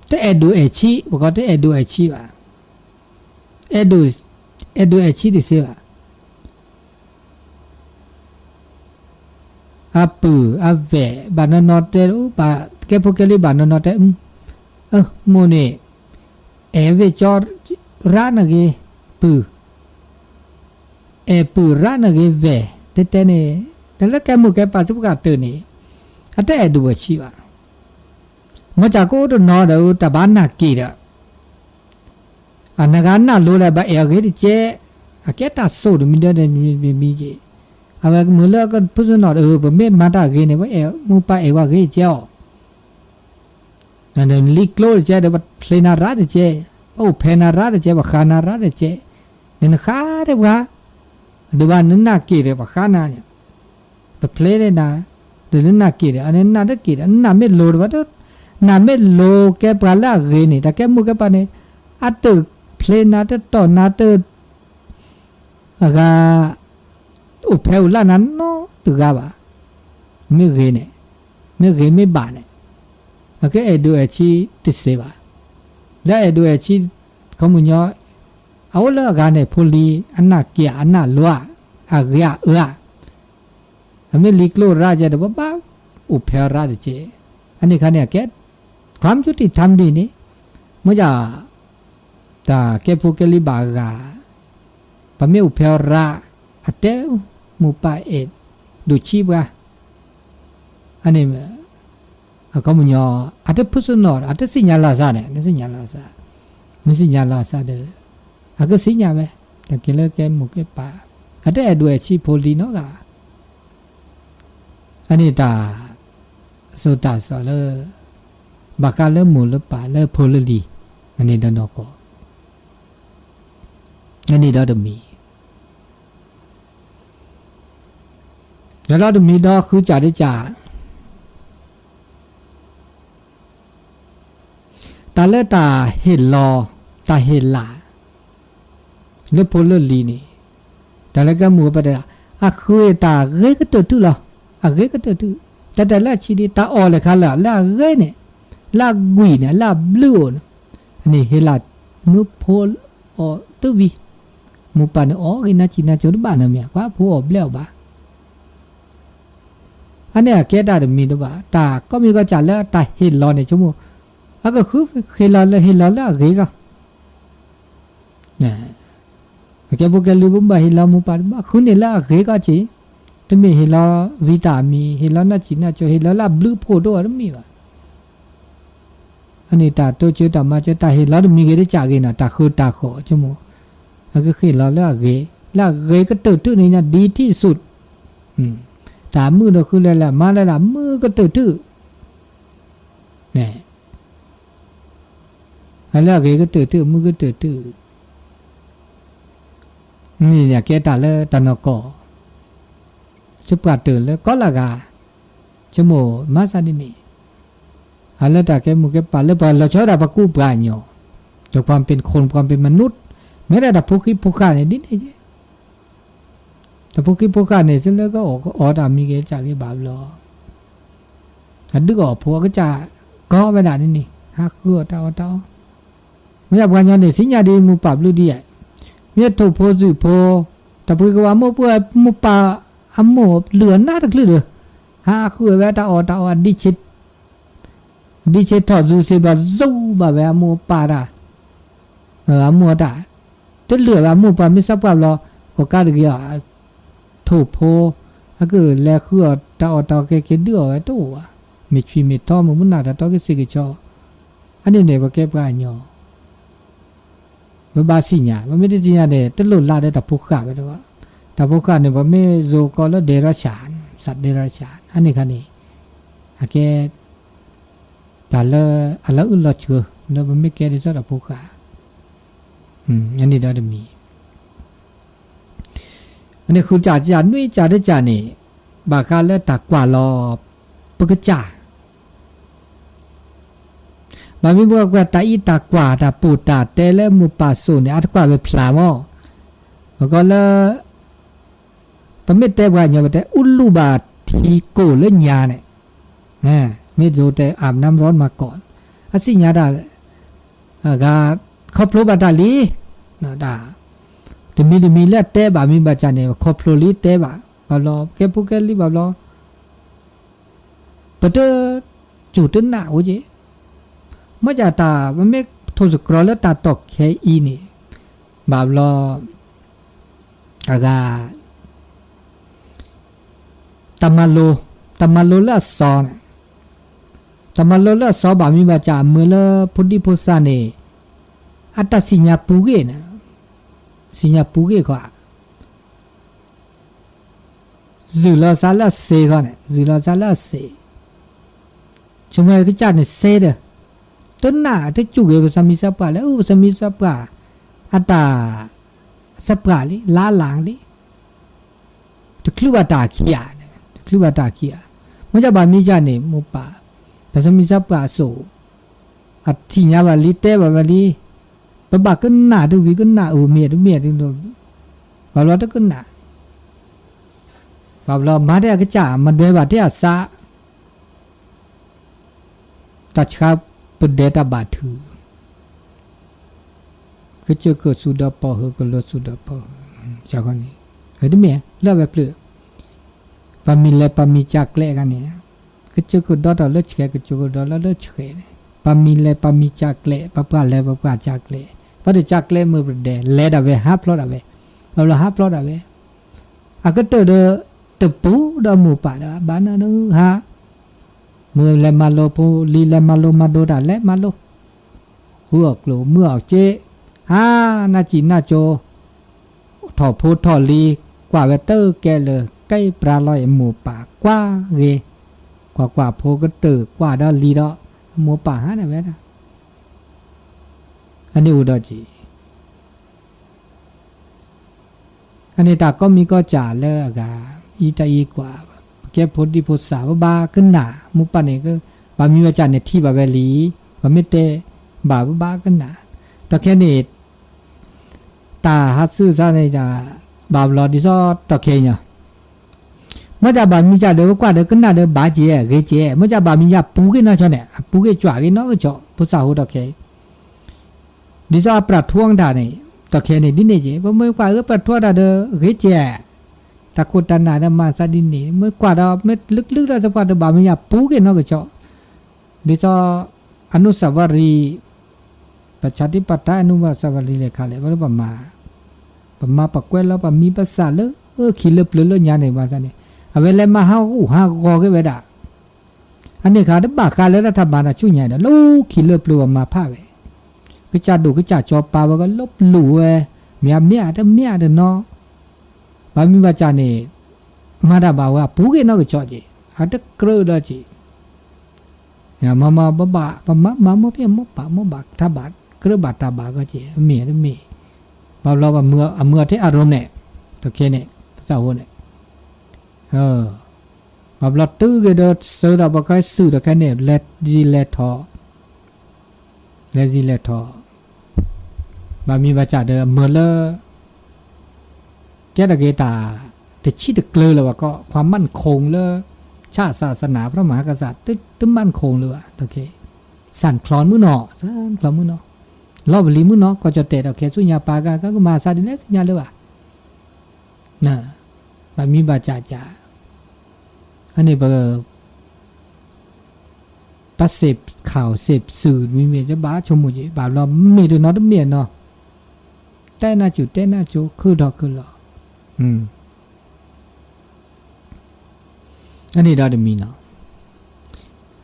တအဲၣ်ဒိးအဲၣ်ဆံး, ပကီတအဲၣ်ဒိးအဲၣ်ဆံးဘၣ်, အဲၣ်ဒိး, အဲၣ်ဒိးအဲၣ်ဆံးတစ့ဘၣ်. အပုၢ်အဝဲၢ် ဘၣ်နီၢ်နီၢ်တဲ, ကဲဖိကဲလံၤဘၣ်နီၢ်နီၢ်တဲ, မိၢ်န့ၣ် အဲၣ်ဝဲၢ်ကၠီရၣ်နဂ့ၤပုၢ်, အဲၣ်ပုၢ်ရၣ်နဂ့ၤဝဲၢ်, တဲတဲန့ၣ်, တၢ်လၢကဲမိၢ်ကဲပၢ်သ့ၣ်တဖၣ်တၢၢ်န့ၣ် အတအဲၣ်ဒိးဝဲဆံးဘၣ်. မ့ၢ်စ့ၢ်ကီးအိၣ်တနီၤဒီး တၢ်ဘၣ်နာ်က့ၤဒီး အနဂၤနာ်လိၤဒီး ဘၣ်အဲၣ်အီၤဂ့ၤတကဲး, အကဲတၢ်စိၣ်တမံၤဒီးမံၤက့ၤ, အဝဲမုာ်လၢကဖုစနီၤဒီး ပမ့ၢ်မၤတၢ်ဂ့ၤန့ၣ် ပအဲၣ်မိၢ်ပၢ်အဲၣ်ဝဲဂ့ၤကဲအီၤ လံကျိတကဲးဒီး ပဖျ့နၤရၣ်တကဲး, ပအိၣ်ဖဲနၤရၣ်တကဲး, ပဃါနၤရၣ်တကဲး, နနဃါဒၣ်ပှၤ, ဒုးဘၣ်နနာ်က့ၤဒီးပဃါနၤ, ပဖျ့နၤ, ဒီးနနာ်က့ၤဒီး အနနာ်တက့ၤဒီး နနာ်မ့ၢ်လိၤတဘၣ်, နနာ်မ့ၢ်လိၤကဲပှၤလၢအဂ့ၤန့ၣ် တၢ်ကဲမိၢ်ကဲပၢ်န့ၣ် အတဖျ့နၤတတီၢ်နၤတ အဂၤ အိၣ်ဖဲအိၣ်လၢနၤနီတဂၤဘၣ်. မ့ၢ်ဂ့ၤန့ၣ်, မ့ၢ်ဂ့ၤမ့ၢ်ဘၣ်န့ၣ်, အကအဲၣ်ဒိးအဲၣ်ဆံးတစ့ဘၣ်. လၢအဲၣ်ဒိးအဲၣ်ဆံး ခီမညီ အအိၣ်လၢအဂၤန့ၣ် ဖိလံၤ အနာ်က့ၤအနာ်လိၤဧါ, အဂ့ၤအအၢဧါ, အမ့ၢ်လံကျိရၣ်ကဲဒီး ပဘၣ်အိၣ်ဖဲအီၤရၣ်တကဲး. အန့ၣ်ခါန့ၣ် အကဲ ความยุติธรรม ဒ်န့ၣ်, မ့ၢ်ယၤ တၢ်ကဲဖိကဲလံၤဘၣ်အဂၤ, ပမ့ၢ်အိၣ်ဖဲအီၤရၣ်, အတဲ မိၢ်ပၢ်အဲၣ်ဒိးဆံးပှၤ, အန့ၣ် အခီပညီ အတဖုစနီၣ် အတသ့ၣ်ညါလီၤစၢ်န့ၣ် တသ့ၣ်ညါလီၤစၢ်, မ့ၢ်သ့ၣ်ညါလီၤစၢ်ဒီး အကသ့ၣ်ညါဝဲ တၢ်ကဲလၢကဲမိၢ်ကဲပၢ် အတအဲၣ်ဒိးအဲၣ်ဆံးဖိလံၤနီတဂၤဘၣ်. အန့ၣ်တၢ် စိၤတၢ်စီၣ်လၢ ဘၣ်ဃးလၢမိၢ်လၢပၢ်လၢဖိလၢလံၤ အန့ၣ်ဒီးနီၢ်ကီၢ် အန့ၣ်ဒီးတမံၤ ဒီးတမံၤဒီးဃုစၢ်တစၢ် တၢ်လၢတၢ်ဟ့ၣ်လီၤ တၢ်ဟ့ၣ်လၤ လၢဖိလၢလံၤန့ၣ် တၢ်လၢကဲမိၢ်ကဲပၢ်တဲဒၣ် အဃ့တၢ်ဂ့ၤကတၢၢ်တုၤလီၤ. အဂ့ၤကတၢၢ်တုၤ တၢ်တဲလၢအဆံးဒ် တၢ်အီၣ်လဲၤခါလၢာ် လၢအဂ့ၤန့ၣ် လၢအကွံာ်န့ၣ် လၢအဘျုးအိၣ်န့ၣ် အန့ၣ်ဟ့ၣ်လၤမူဖိအီၤတဝံၤ မိၢ်ပၢ်န့ၣ်အီၣ်ဂ့ၤနါစံၣ်နါစိၤတဘၣ်နီတမံၤ ကွၢ်ဖိအီၣ်ဘျဲၣ်အီၣ်ဘၣ် အန့ၣ်အကဲတၢ်တမံၤတဘၣ် တၢ်ကိးမံၤကီးစၢ်လၢတၢ်ဟ့ၣ်လီၤန့ၣ် ဆိကမိၣ် အကဃုဟ့ၣ်လီၤလၢဟ့ၣ်လီၤလၢအဂ့ၤကီး အကဲဖိကဲလံၤဘၣ်ဟ့ၣ်လီၤမိၢ်ပၢ်တဘၣ်ဃုန့ၣ်လၢအဂ့ၤကီးက့ၤ တမ့ၢ်ဟ့ၣ်လီၤဝံတၢ်အမံၤ ဟ့ၣ်လီၤနၢ်စံၣ်နၢ်ကၠိ ဟ့ၣ်လီၤလၢအဘျုးအဖှိၣ်တအိၣ်တမ့ၢ်ဘၣ်. အန့ၣ်တၢ်တိစၢၤတၢ်မၤစၢၤတၢ်ဟ့ၣ်လီၤတမံၤဂ့ၤတကးဂ့ၤနီၤ တၢ်ဃုတၢ်ဃီၤဆိကမိၣ် အကဃ့ၢ်လီၤလၢအဂ့ၤ လၢအဂ့ၤကတၢၢ်တုၤန့ၣ်ညါ ဒ်ထံၣ်ဆူၣ် တၢ်မုၣ်ဒီးဃုလဲၤလဲၤမၤလၢဒၣ်မုၢ်ကတၢၢ်တုၤ လၢအဂ့ၤကတၢၢ်တုၤ မုၢ်ကတၢၢ်တုၤ န့ၣ်ကဲတၢ်လၢတၢ်နီၢ်ကီၢ် စပှၢ်တၢၢ်လၢကီလၢဂၤ ဆိကမိၣ်မၤသးဒ်န့ၣ် အလၢတၢ်ကဲမိၢ်ကဲပၢ်လၢပှၤလီၤဆီဒၣ်ပှၤကူပှၤကညီ ဒီးပှၤပ့ၤခိၣ်ပှၤပ့ၤမနုၤ မ့ၢ်ဒၣ်တၢ်ဖိဃံဖိဃာ်န့ၣ်ဒ်န့ၣ် တၢ်ဖိဃံဖိဃာ်န့ၣ် စ့လၢကအီၣ်တၢ်မံၤဂ့ၤစၢ်ဂ့ၤဘၣ်ဘျီ အဒုးအီၣ်ဖိအကစၢ်ကီဝဲဒၣ်န့ၣ်န့ၣ် ဟးဃုအီၣ်တၢ်အီၣ်တၢ်အီ မ့ၢ်ပှၤကညီန့ၣ် သ့ၣ်ညါဒ်မိၢ်ပၢ်ဘျုးဒ်ယဲၢ် မ့ၢ်ထိၣ်ဖိသုးဖိ တၢ်ပှ့ၤကဝါမိၢ်ပှၢ် မိၢ်ပၢ်အမိၢ်လုၢ်အနါတချုးဒီး ဟးဃုဝဲတၢ်အီၣ်တၢ်အီ ဒ်ဆ့ထီၣ် ယူၤစ့ဘျီ ယူၤဘၣ်ဝဲအမိၢ်အပၢ်တၢ် အမိၢ်တၢ် တလုၢ်ဝဲအမိၢ်ပှၢ်မ့ၢ်သးပှၢ်ဘျီ ကီၢ်ကးတဂ့ၤအီၤ ထိၣ်ဖိ အကလဲၤဃုအီၣ်တၢ်အီၣ်တၢ်အီကဲက့ၤဒုးအီၣ်ဝဲတအိၣ်ဘၣ် မ့ၢ်ဆွံမ့ၢ်ထီမ့ၢ်မုၢ်နၤတၢ်တီက့ၤသ့ၣ်က့ၤဆီ အန့ၣ်န့ၣ် ပကဲပှၤကညီ ပဘၣ်သ့ၣ်ညါ ပမ့ၢ်တသ့ၣ်ညါန့ၣ် တလိၣ်လၢဒီးတၢ်ဖိဃာ်ဝဲတဂီၢ် တၢ်ဖိဃာ်န့ၣ် ပမ့ၢ်ယိၤကီးလၢဒဲရၡၢၣ် စးဒဲရၡၢၣ် အန့ၣ်ခါန့ၣ် အကဲ တၢ်လၢအလီၤအုၣ်လီၤဆှၢ လၢပမ့ၢ်ကဲဒ်သိးတၢ်ဖိဃာ် အန့ၣ်ဒီးတမံၤ အန့ၣ်ဃုစၢ်တစၢ် နွံစၢ်တစၢ်န့ၣ် ဘၣ်ဃးလၢတၢ်ကွၢ်လီၤ ပကစၢ် ဘၣ်မနုၤပကွၢ်တၢ်အံၤတၢ်ကွၢ်တၢ်ပိာ်တၢ်တဲလၢမိၢ်ပၢ်စိၤန့ၣ် အတကွၢ်ဝဲဖျါမီၢ် ပကီးလၢ ပမ့ၢ်တဲပှၤကညီပတဲ အူလူၢ်ဘၣ်ထံကိၢ်လၢညါန့ၣ် မ့ၢ်ဒိးတဲ อาบน้ำร้อนมาก่อน အသ့ၣ်ညါတၢ် ဂၤခီဖျိဘၣ်တၢ်လံ တမံၤတမံၤလၢအတဲဘၣ်မ့ၢ်ဘၣ်စၢ်န့ၣ် ခီဖျိလံတဲဘၣ် ဘၣ်ဘျီ ကဲဖိကဲလံဘၣ်ဘျီ ပတစူၢ်တနာ်အိၣ်က့ၤ မ့ၢ်ဒ်တၢ် ပမ့ၢ်ထိၣ်သတြီၤလၢတၢ်တီၢ်ခဲအံၤန့ၣ် ဘၣ်ဘျီ အဂၤ တၢ်မၤလိ တၢ်မၤလိလၢအစီၤန့ၣ် တၢ်မၤလိလၢအစီၤဘၣ်မ့ၢ်ဘၣ်စၢ်အမုာ်လၢဖိဒံဖိသၣ်န့ၣ် အတၢ်သ့ၣ်ညါပူၤဂ့ၢ်န့ၣ် သ့ၣ်ညါပူၤဂ့ၢ်ခီ ယုၢ်လီၤသးလၢအစ့ၢ်ခီန့ၣ် ယုၢ်လီၤသးလၢအစ့ၢ် ဆိမိၣ်ကစၢ်န့ၣ်စ့ၢ်ဒီး တနာ်တစူၢ်က့ၤ ပသးမံသးပှၢ်လၢ အပသးမံသးပှၢ် အတၢ်သးပှၢ်လံ လါလၢ်လံ တချုးဘၣ်တၢ်ခံဂၤ တချုးဘၣ်တၢ်ခံဂၤ မ့ၢ်ဒ်ဘၣ်မ့ၢ်ဒ်န့ၣ် မိၢ်ပၢ် ပသးမံသးပှၢ်အစိၤ အသ့ၣ်ညါဘၣ်လံ တဲဘၣ်ဝဲလံ ပဘၣ်ကနၣ်တဝံၤကနၣ်အုၣ်မ့ၢ်တမ့ၢ် ဘၣ်ဘျီတကနၣ် ဘၣ်ဘျီမၤဒ်အကစၢ် မၤဒွဲဘၣ်တ့ၢ်အသး တၢ်ဆှါပဒဲတၢ်ဘၣ်ထု ကစၢၢ်ကၢၣ်သူၣ်ဒီးပီၢ်ဟုၣ် ကလီၤသူၣ်ဒီးပီၢ်ဟုၣ် န့ၣ် တမ့ၢ် လၢအဝဲပျၢၤ ပှၤမံၤလဲၤပှၤမံၤကၢ်ကျဲအခါန့ၣ် ကစၢၢ်ကၢၣ်ဒီဒီးလၢဆှဲး ကစၢၢ်ကၢၣ်ဒီလၢလၢဆှဲးန့ၣ် ပှၤမံၤလဲၤပှၤမံၤကၢ်ကျဲ ပှၤပှၢ်လဲၤပှၤပှၢ်ကၢ်ကျဲ ပှၤတကၢ်ကျဲမုၢ်ပဒဲ လဲၤဒၣ်ဝဲဟးဖျိးဒၣ်ဝဲ ဘၣ်ဘျီဟးဖျိးဒၣ်ဝဲ အကတၢၢ်ဒီး တပူၤဒီးမိၢ်ပၢ်ဒီး ဘၣ်နၢ်ဟါ မုၢ်လဲၤမၤလိဖိလံၤ လဲၤမၤလိမၤဒိတၢ်လဲၤမၤလိ, ဃုအီၣ်ကျိၣ်မုၢ်အီၣ်စ့, ဟါ, နၢ်စံၣ်နၢ်ကၠိ, ထီၣ်ဖိထီၣ်လံၤ, ကွၢ်ဝဲတကဲလၢၤ ကဲပြးလီၤအံၤ မိၢ်ပၢ်ကွၢ်ဂ့ၤ, ကွၢ်ကွၢ်ဖိကတၢၢ်ကွၢ်ဒီးလံၤဒီး, မိၢ်ပၢ်ဟါန့ၣ်ဝဲဒၣ်, အန့ၣ်အိၣ်ဒီးက့ၤ အန့ၣ်တၢ်ကိးမံၤကိးစၢ်လၢအဂၤ, အံၤတၢ်အံၤကွၢ်, ပကဲဖိဒံဖိသၣ် ပဘၣ်ကနၣ်, မိၢ်ပၢ်န့ၣ်, ဘၣ်မံၤဘၣ်စၢ်န့ၣ်ထံၣ်ဘၣ်ဝဲလံ, ပမ့ၢ်တဲဘၣ် ပဘၣ်ကနၣ်, ဒီးခဲန့ၣ် တၢ်ဟးဆူၣ်စါန့ၣ်, ဘၣ်ဘျီဒ်သိးဒီးခဲအံၤညါ မ့ၢ်တၢ်ဘၣ်မံၤစၢ်ဒီး ပကွၢ်ဒီးကနၣ်ဒီးဘၣ်က့ၤ ဂ့ၤက့ၤ, မ့ၢ်တၢ်ဘၣ်မံၤစၢ်ပူၤက့ၤနီၢ်ကီၢ်န့ၣ် အပူၤက့ၤကွၢ်က့ၤနီၢ်ကီၢ် ဖိသၣ်ဟိဒီးခဲအံၤ, ဒ်သိးအပြၢထူအကတၢၢ်န့ၣ်, ဒီးခဲန့ၣ်ဒ်န့ၣ်က့ၤ ပမ့ၢ်ကွၢ်အၢပြၢထူအတၢ်ဒီး ဂ့ၤက့ၤ, တၢ်ခိၣ်တၢ်နၢ်ဒီးမၤသးဒ်န့ၣ် မ့ၢ်ကွၢ်ဒီး မ့ၢ်လုၢ်လုၢ်ဒီးသပှၢ်တဘၣ်မံၤစၢ် ပူၤက့ၤနီၢ်ကီၢ် ဒ်သိး အနုစၢ်ဝရံၤ, ပဆၣ်တံၢ်ပတၢ်အနုစၢ်ဝရံၤလဲၣ်ခါလဲၣ် ပမၤ, ပမၤပကွဲလၢပမံပသၣ်လၢခံလၢပျၢၤလၢညါန့ၣ် ဘၣ်ဆၣ်န့ၣ်, အဝဲလဲၤမၤဟးဂူာ်ဟးဂီၤက့ၤဝဲဒၣ်, အန့ၣ်ခါတဘၣ်ဃးလၢတၢ်မၤတၢ်ဆူညါဒီး လၢခံလၢပျၢၤပမၤဖးဝဲ, ကစၢ်ဒိၣ်ကစၢ်ကၠီပာ်ဝဲကလီၤပလိာ်ဝဲ, မ့ၢ်အမ့ၢ်အတမ့ၢ်အတနီၤ, ဘၣ်မံၤဘၣ်စၢ်န့ၣ်, မၤတၢ်ဘၣ်ဝဲအပူၤက့ၤနီၢ်ကီၢ်က့ၤ, အတကြၢးဒီးက့ၤ မ့ၢ်မ့ၢ်ဘၣ် ပမၤမၤမိၢ်ဖံးမိၢ်ပၢ်မိၢ်ဘၣ်တၢ်ဘၣ် ကြၢးဘၣ်တၢ်ဘၣ်ကီက့ၤ မ့ၢ်တမ့ၢ်, ဘၣ်ဘျီအမုၢ်အထံအရိၣ်န့ၣ်, ဒီးခဲန့ၣ် ပသးဟိန့ၣ်, ဘၣ်ဘျီတုၤက့ၤဒီးစၢၤဒီးပကဲစုၣ်ဒီးခဲန့ၣ် လဲၤလဲၤထီၣ် လဲၤလဲၤထီၣ်, ဘၣ်မံၤဘၣ်စၢ်ဒီးမုၢ်လၢ ကဲထီၣ်က့ၤတၢ် တဆံးတကျၢၤလၢၤဘၣ်ကီး ความมั่นคง လၢ ชาติศาสนาพระมหากษัตริย์ တ มั่นคง လၢၤဘၣ်, ဆၣ်ချီမုၢ်နီၤ ဆၣ်ချီမုၢ်နီၤ, လီၤပလံၤမုၢ်နီၤ ကီၢ်ကၠီၣ်တဲာ်ဒီးခဲဆူညါပာ်ကါ ကမၤသးဒ်လဲၣ်ဆူညါလၢၤဘၣ်, ဘၣ်မံၤဘၣ်စၢ်စၢ်, အန့ၣ်ပ ပစ့းခးစ့းစုးမံၤမ့ၢ် တဘၣ်ဆိကမိၣ်က့ၤ ဘၣ်ဘျီမ့ၢ်တနီၤတမ့ၢ်နီၤ, တဲနၢ်စူၤတဲနၢ်စူၤ ခုၣ်ထီၣ်ခုၣ်လီၤ, အန့ၣ်ဒီးတမံၤနီၤ,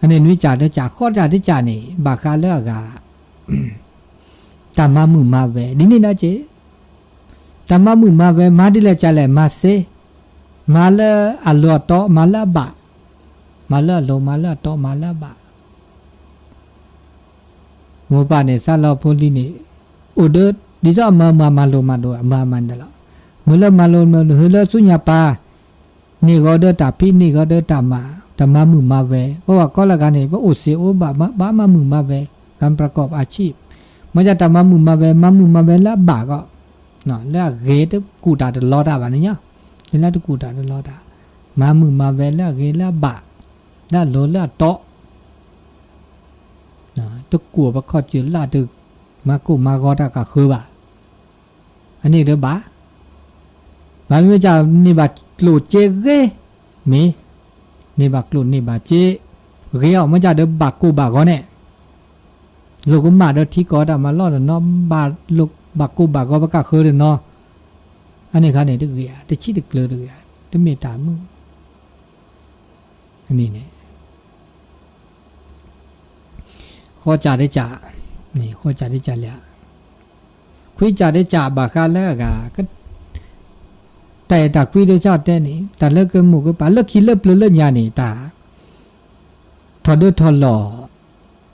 အန့ၣ်နွံစၢ်တစၢ် ဃိးစၢ်တစၢ်န့ၣ် ဘၣ်ဃးလၢအဂၤ တၢ်မၤမုာ်မၤဝဲ ဒ်န့ၣ်ဒီးက့ၤ, တၢ်မၤမုာ်မၤဝဲ မၤဒ်လဲၣ်ကလဲၣ် မၤစ့, မၤလၢအလိၤအတီ မၤလၢအဘၣ်, မၤလၢအလိၤ မၤလၢအတီ မၤလၢအဘၣ် မိၢ်ပၢ်န့ၣ် စၢလီၤဖိလံၤန့ၣ် အိၣ်ဒီး ဒ်သိးအမၤမၤမၤလိၤမၤဒိး အမၤမၤန့ၣ်လီၤ. မ့ၢ်လၢမၤလိၤမၤဒိး ဟဲလၢဆူညါပၢ် န့ၢ်ဂီၤဒီးတၢ်ဖံး န့ၢ်ဂီၤဒီးတၢ်မၤ တၢ်မၤမုာ်မၤဝဲ ပဝဲကိးလၢဂၤန့ၣ် ပအိၣ်စ့အိၣ်ဘၣ် ဘၣ်မၤမုာ်မၤဝဲ การประกอบอาชีพ မ့ၢ်ဒၣ်တၢ်မၤမုာ်မၤဝဲ မၤမုာ်မၤဝဲလၢအဘၣ်ကီး လၢအဂ့ၤတကူၣ်တၢ်တလီတၢ်ဘၣ်န့ၣ်ညါ လၢတကူၣ်တၢ်တလီတၢ် မၤမုာ်မၤဝဲလၢအဂ့ၤလၢအဘၣ် လၢအလိၤလၢအတီ တကူၣ်ပခီၣ်စၢၤလၢ်တ မၤကိၢ်မၤဂီၤတၢ်ကဃၢၤဘၣ်. အန့ၣ်တဘၣ်, ဘၣ်မ့ၢ်မ့ၢ်ကန့ၢ်ဘၣ်ကျိၣ်စ့ဂ့ၤ, မ့ၢ်, န့ၢ်ဘၣ်ကျိၣ်န့ၢ်ဘၣ်စ့, ဂ့ၤအီၤမ့ၢ်ကဒီးဘၣ်ကိၢ်ဘၣ်ဂီၤန့ၣ်, လိၣ်ကမၣ်ဒီးထံကီၢ်တၢ်မၤလီၢ်တနီၤ, ဘၣ်လိၣ်ဘၣ်ကိၢ်ဘၣ်ဂီၤပကဃၢၤတနီၤ, အန့ၣ်ခါန့ၣ်တဂ့ၤဧါ, တဆံးတကျၢၤတဂ့ၤဧါ, တမ့ၢ်တၢ်မုာ် အန့ၣ်န့ၣ် ဃီစၢ်တစၢ်, ဃီစၢ်တစၢ်လၢ, ခွံစၢ်တစၢ်ဘၣ်ဃးလၢအဂၤ, တၢ်အဲၣ်တၢ်ကွံဒ်သိးတဲန့ၣ် တၢ်လၢကမိၢ်ကပၢ်လၢခံလၢပျၢၤလၢညါန့ၣ် တၢ် ထီၣ်ဒၢထီၣ်လီၢ်,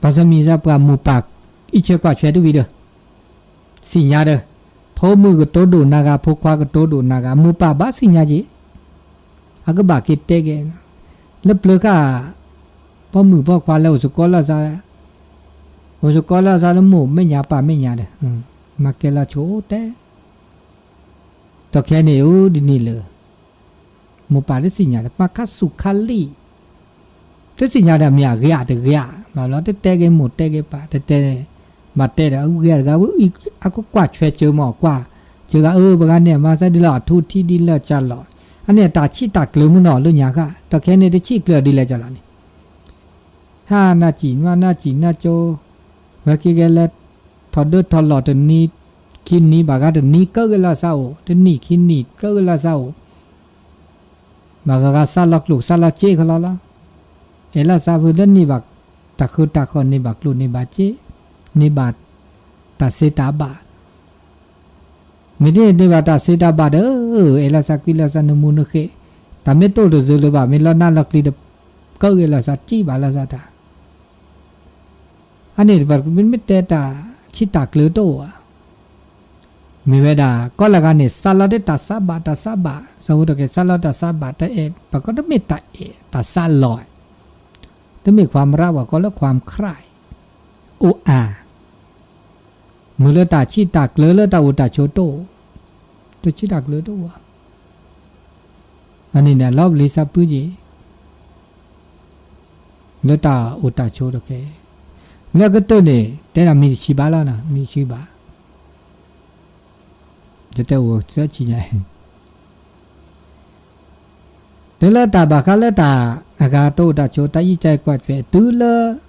ဘၣ်ဆၣ်မံၤစၢ်ပှၤမိၢ်ပၢ် အံးဆၢကွၢ်ဆွဲတဝံၤဒီး သ့ၣ်ညါဒီး ဖိမုၣ်ကတိၤဒိၣ်နၤဂၤ ဖိခွါကတိၤဒိၣ်နၤဂၤ မိၢ်ပၢ်ဘၣ်သ့ၣ်ညါက့ၤ, အကဘၣ်က့ၤတဲက့ၤ, လၢပျၢၤဃာ် ဖိမုၣ်ဖိခွါလၢအိၣ်စ့ၢ်ကီးလၢသး, အိၣ်စ့ၢ်ကီးလၢသးလၢမိၢ်မဲာ်ညါပၢ်မဲာ်ညါဒီး, မၤကဲလီၤဆိတဲ ဒီးခဲန့ၣ်အိၣ်ဒ်န့ၣ်လၢ မိၢ်ပၢ်တသ့ၣ်ညါဒီး ပှၤခါဆူၣ်ခါလံၣ်, တသ့ၣ်ညါဒီးမ့ၢ်အဂ့ၤဧါတဂ့ၤဧါ, ဘၣ်ဘျီတတဲက့ၤမိၢ်တဲက့ၤပၢ် တတဲ, ဘၣ်တဲဒီးအဂ့ၤတဂၤဝဲ, အကကွၢ်ဆွဲစၢၤမ့ၢ်ကွၢ်, စၢၤဂၤအၢ ပှၤဂၤန့ၣ် မၤသးဒ်လၢအထူထံဒ်လၢကၢ်လီၤ, အန့ၣ်တၢ်ဆံးတၢ်ကျၢၤမုၢ်နီၤလၢညါဃာ်, ဒီးခဲန့ၣ်တဆံးကျၢၤဒ်လဲၣ်ကၢ်လီၤန့ၣ် ဟါနၢ်စံၣ်မါနၢ်စံၣ်နၢ်ကၠိ, ဝဲက့ၤကဲလၢ ထီၣ်ဒၢထီၣ်လီၢ်တနံၤ, ခံနံၤဘၣ်ဂၤတနံၤကၢက့ၤလၢသးအိၣ်, တနံၣ်ခံနံၣ်ကၢက့ၤလၢသးအိၣ်, ဘၣ်ဂၤဂၤစးလီၤကျိၣ်စးလီၤစ့ခီလီၤလီၤ, အဲၣ်လီၤစးဖုလၢန့ၢ်ဘၣ်တၢ်ဃုတၢ်ဃီၣ် န့ၢ်ဘၣ်ကျိၣ်န့ၢ်ဘၣ်စ့ န့ၢ်ဘၣ်တၢ်စံးတၢ်ဘၣ် မ့ၢ်ဒ်န့ၣ်န့ၢ်ဘၣ်တၢ်စံးတၢ်ဘၣ်ဒီး အဲၣ်လီၤစးကွံလီၤစးနမူနဃ့, တၢ်မ့ၢ်တအိၣ်တစၢၤလၢၤဘၣ် မ့ၢ်လီၤနါလီၤကျံဒီး ကအဲၣ်လီၤစးစံးဘၣ်လီၤစးတၢ် အန့ၣ်တပၤ မ့ၢ်တဲတၢ်ဆံးတၢ်ကျၢၤတအိၣ်ဧါ. မ့ၢ်ဝဲဒၣ် ကီလၢဂၤန့ၣ် စးလီၤတၢ်စးဘၣ် တၢ်စးဘၣ် စီၤဖိတကဲ စးလီၤတၢ်စးဘၣ် တၢ်အဲၣ် ပှၤကီတမ့ၢ်တၢ်အဲၣ် တၢ်စးလီၤ တမ့ၢ်ความรัก ပှၤကီလၢ ความใคร่ အိၣ်အါ မ့ၢ်လၢတၢ်ဆံးတၢ်ကျၢၤလၢတၢ်အိၣ်တၢ်ဆိးတအိၣ်, တၢ်ဆံးတၢ်ကျၢၤတအိၣ်ဧါ. အန့ၣ်န့ၣ် လီၤပျံၤစးပှၢ်က့ၤ လၢတၢ်အိၣ်တၢ်ဆိးတကဲ, လၢကတၢၢ်န့ၣ် တဲဒၣ်မံၤတဆံဘၣ်လီၤ, မံၤတဆံဘၣ်, တတဲအိၣ်သၢဆံညါ, တုၤလၢတၢ်ဘၣ်ဃးလၢတၢ်အဂၤတအိၣ်တၢ်ဆိး တၢ်အံးကဲကွၢ်ထွဲ တုၤလၢ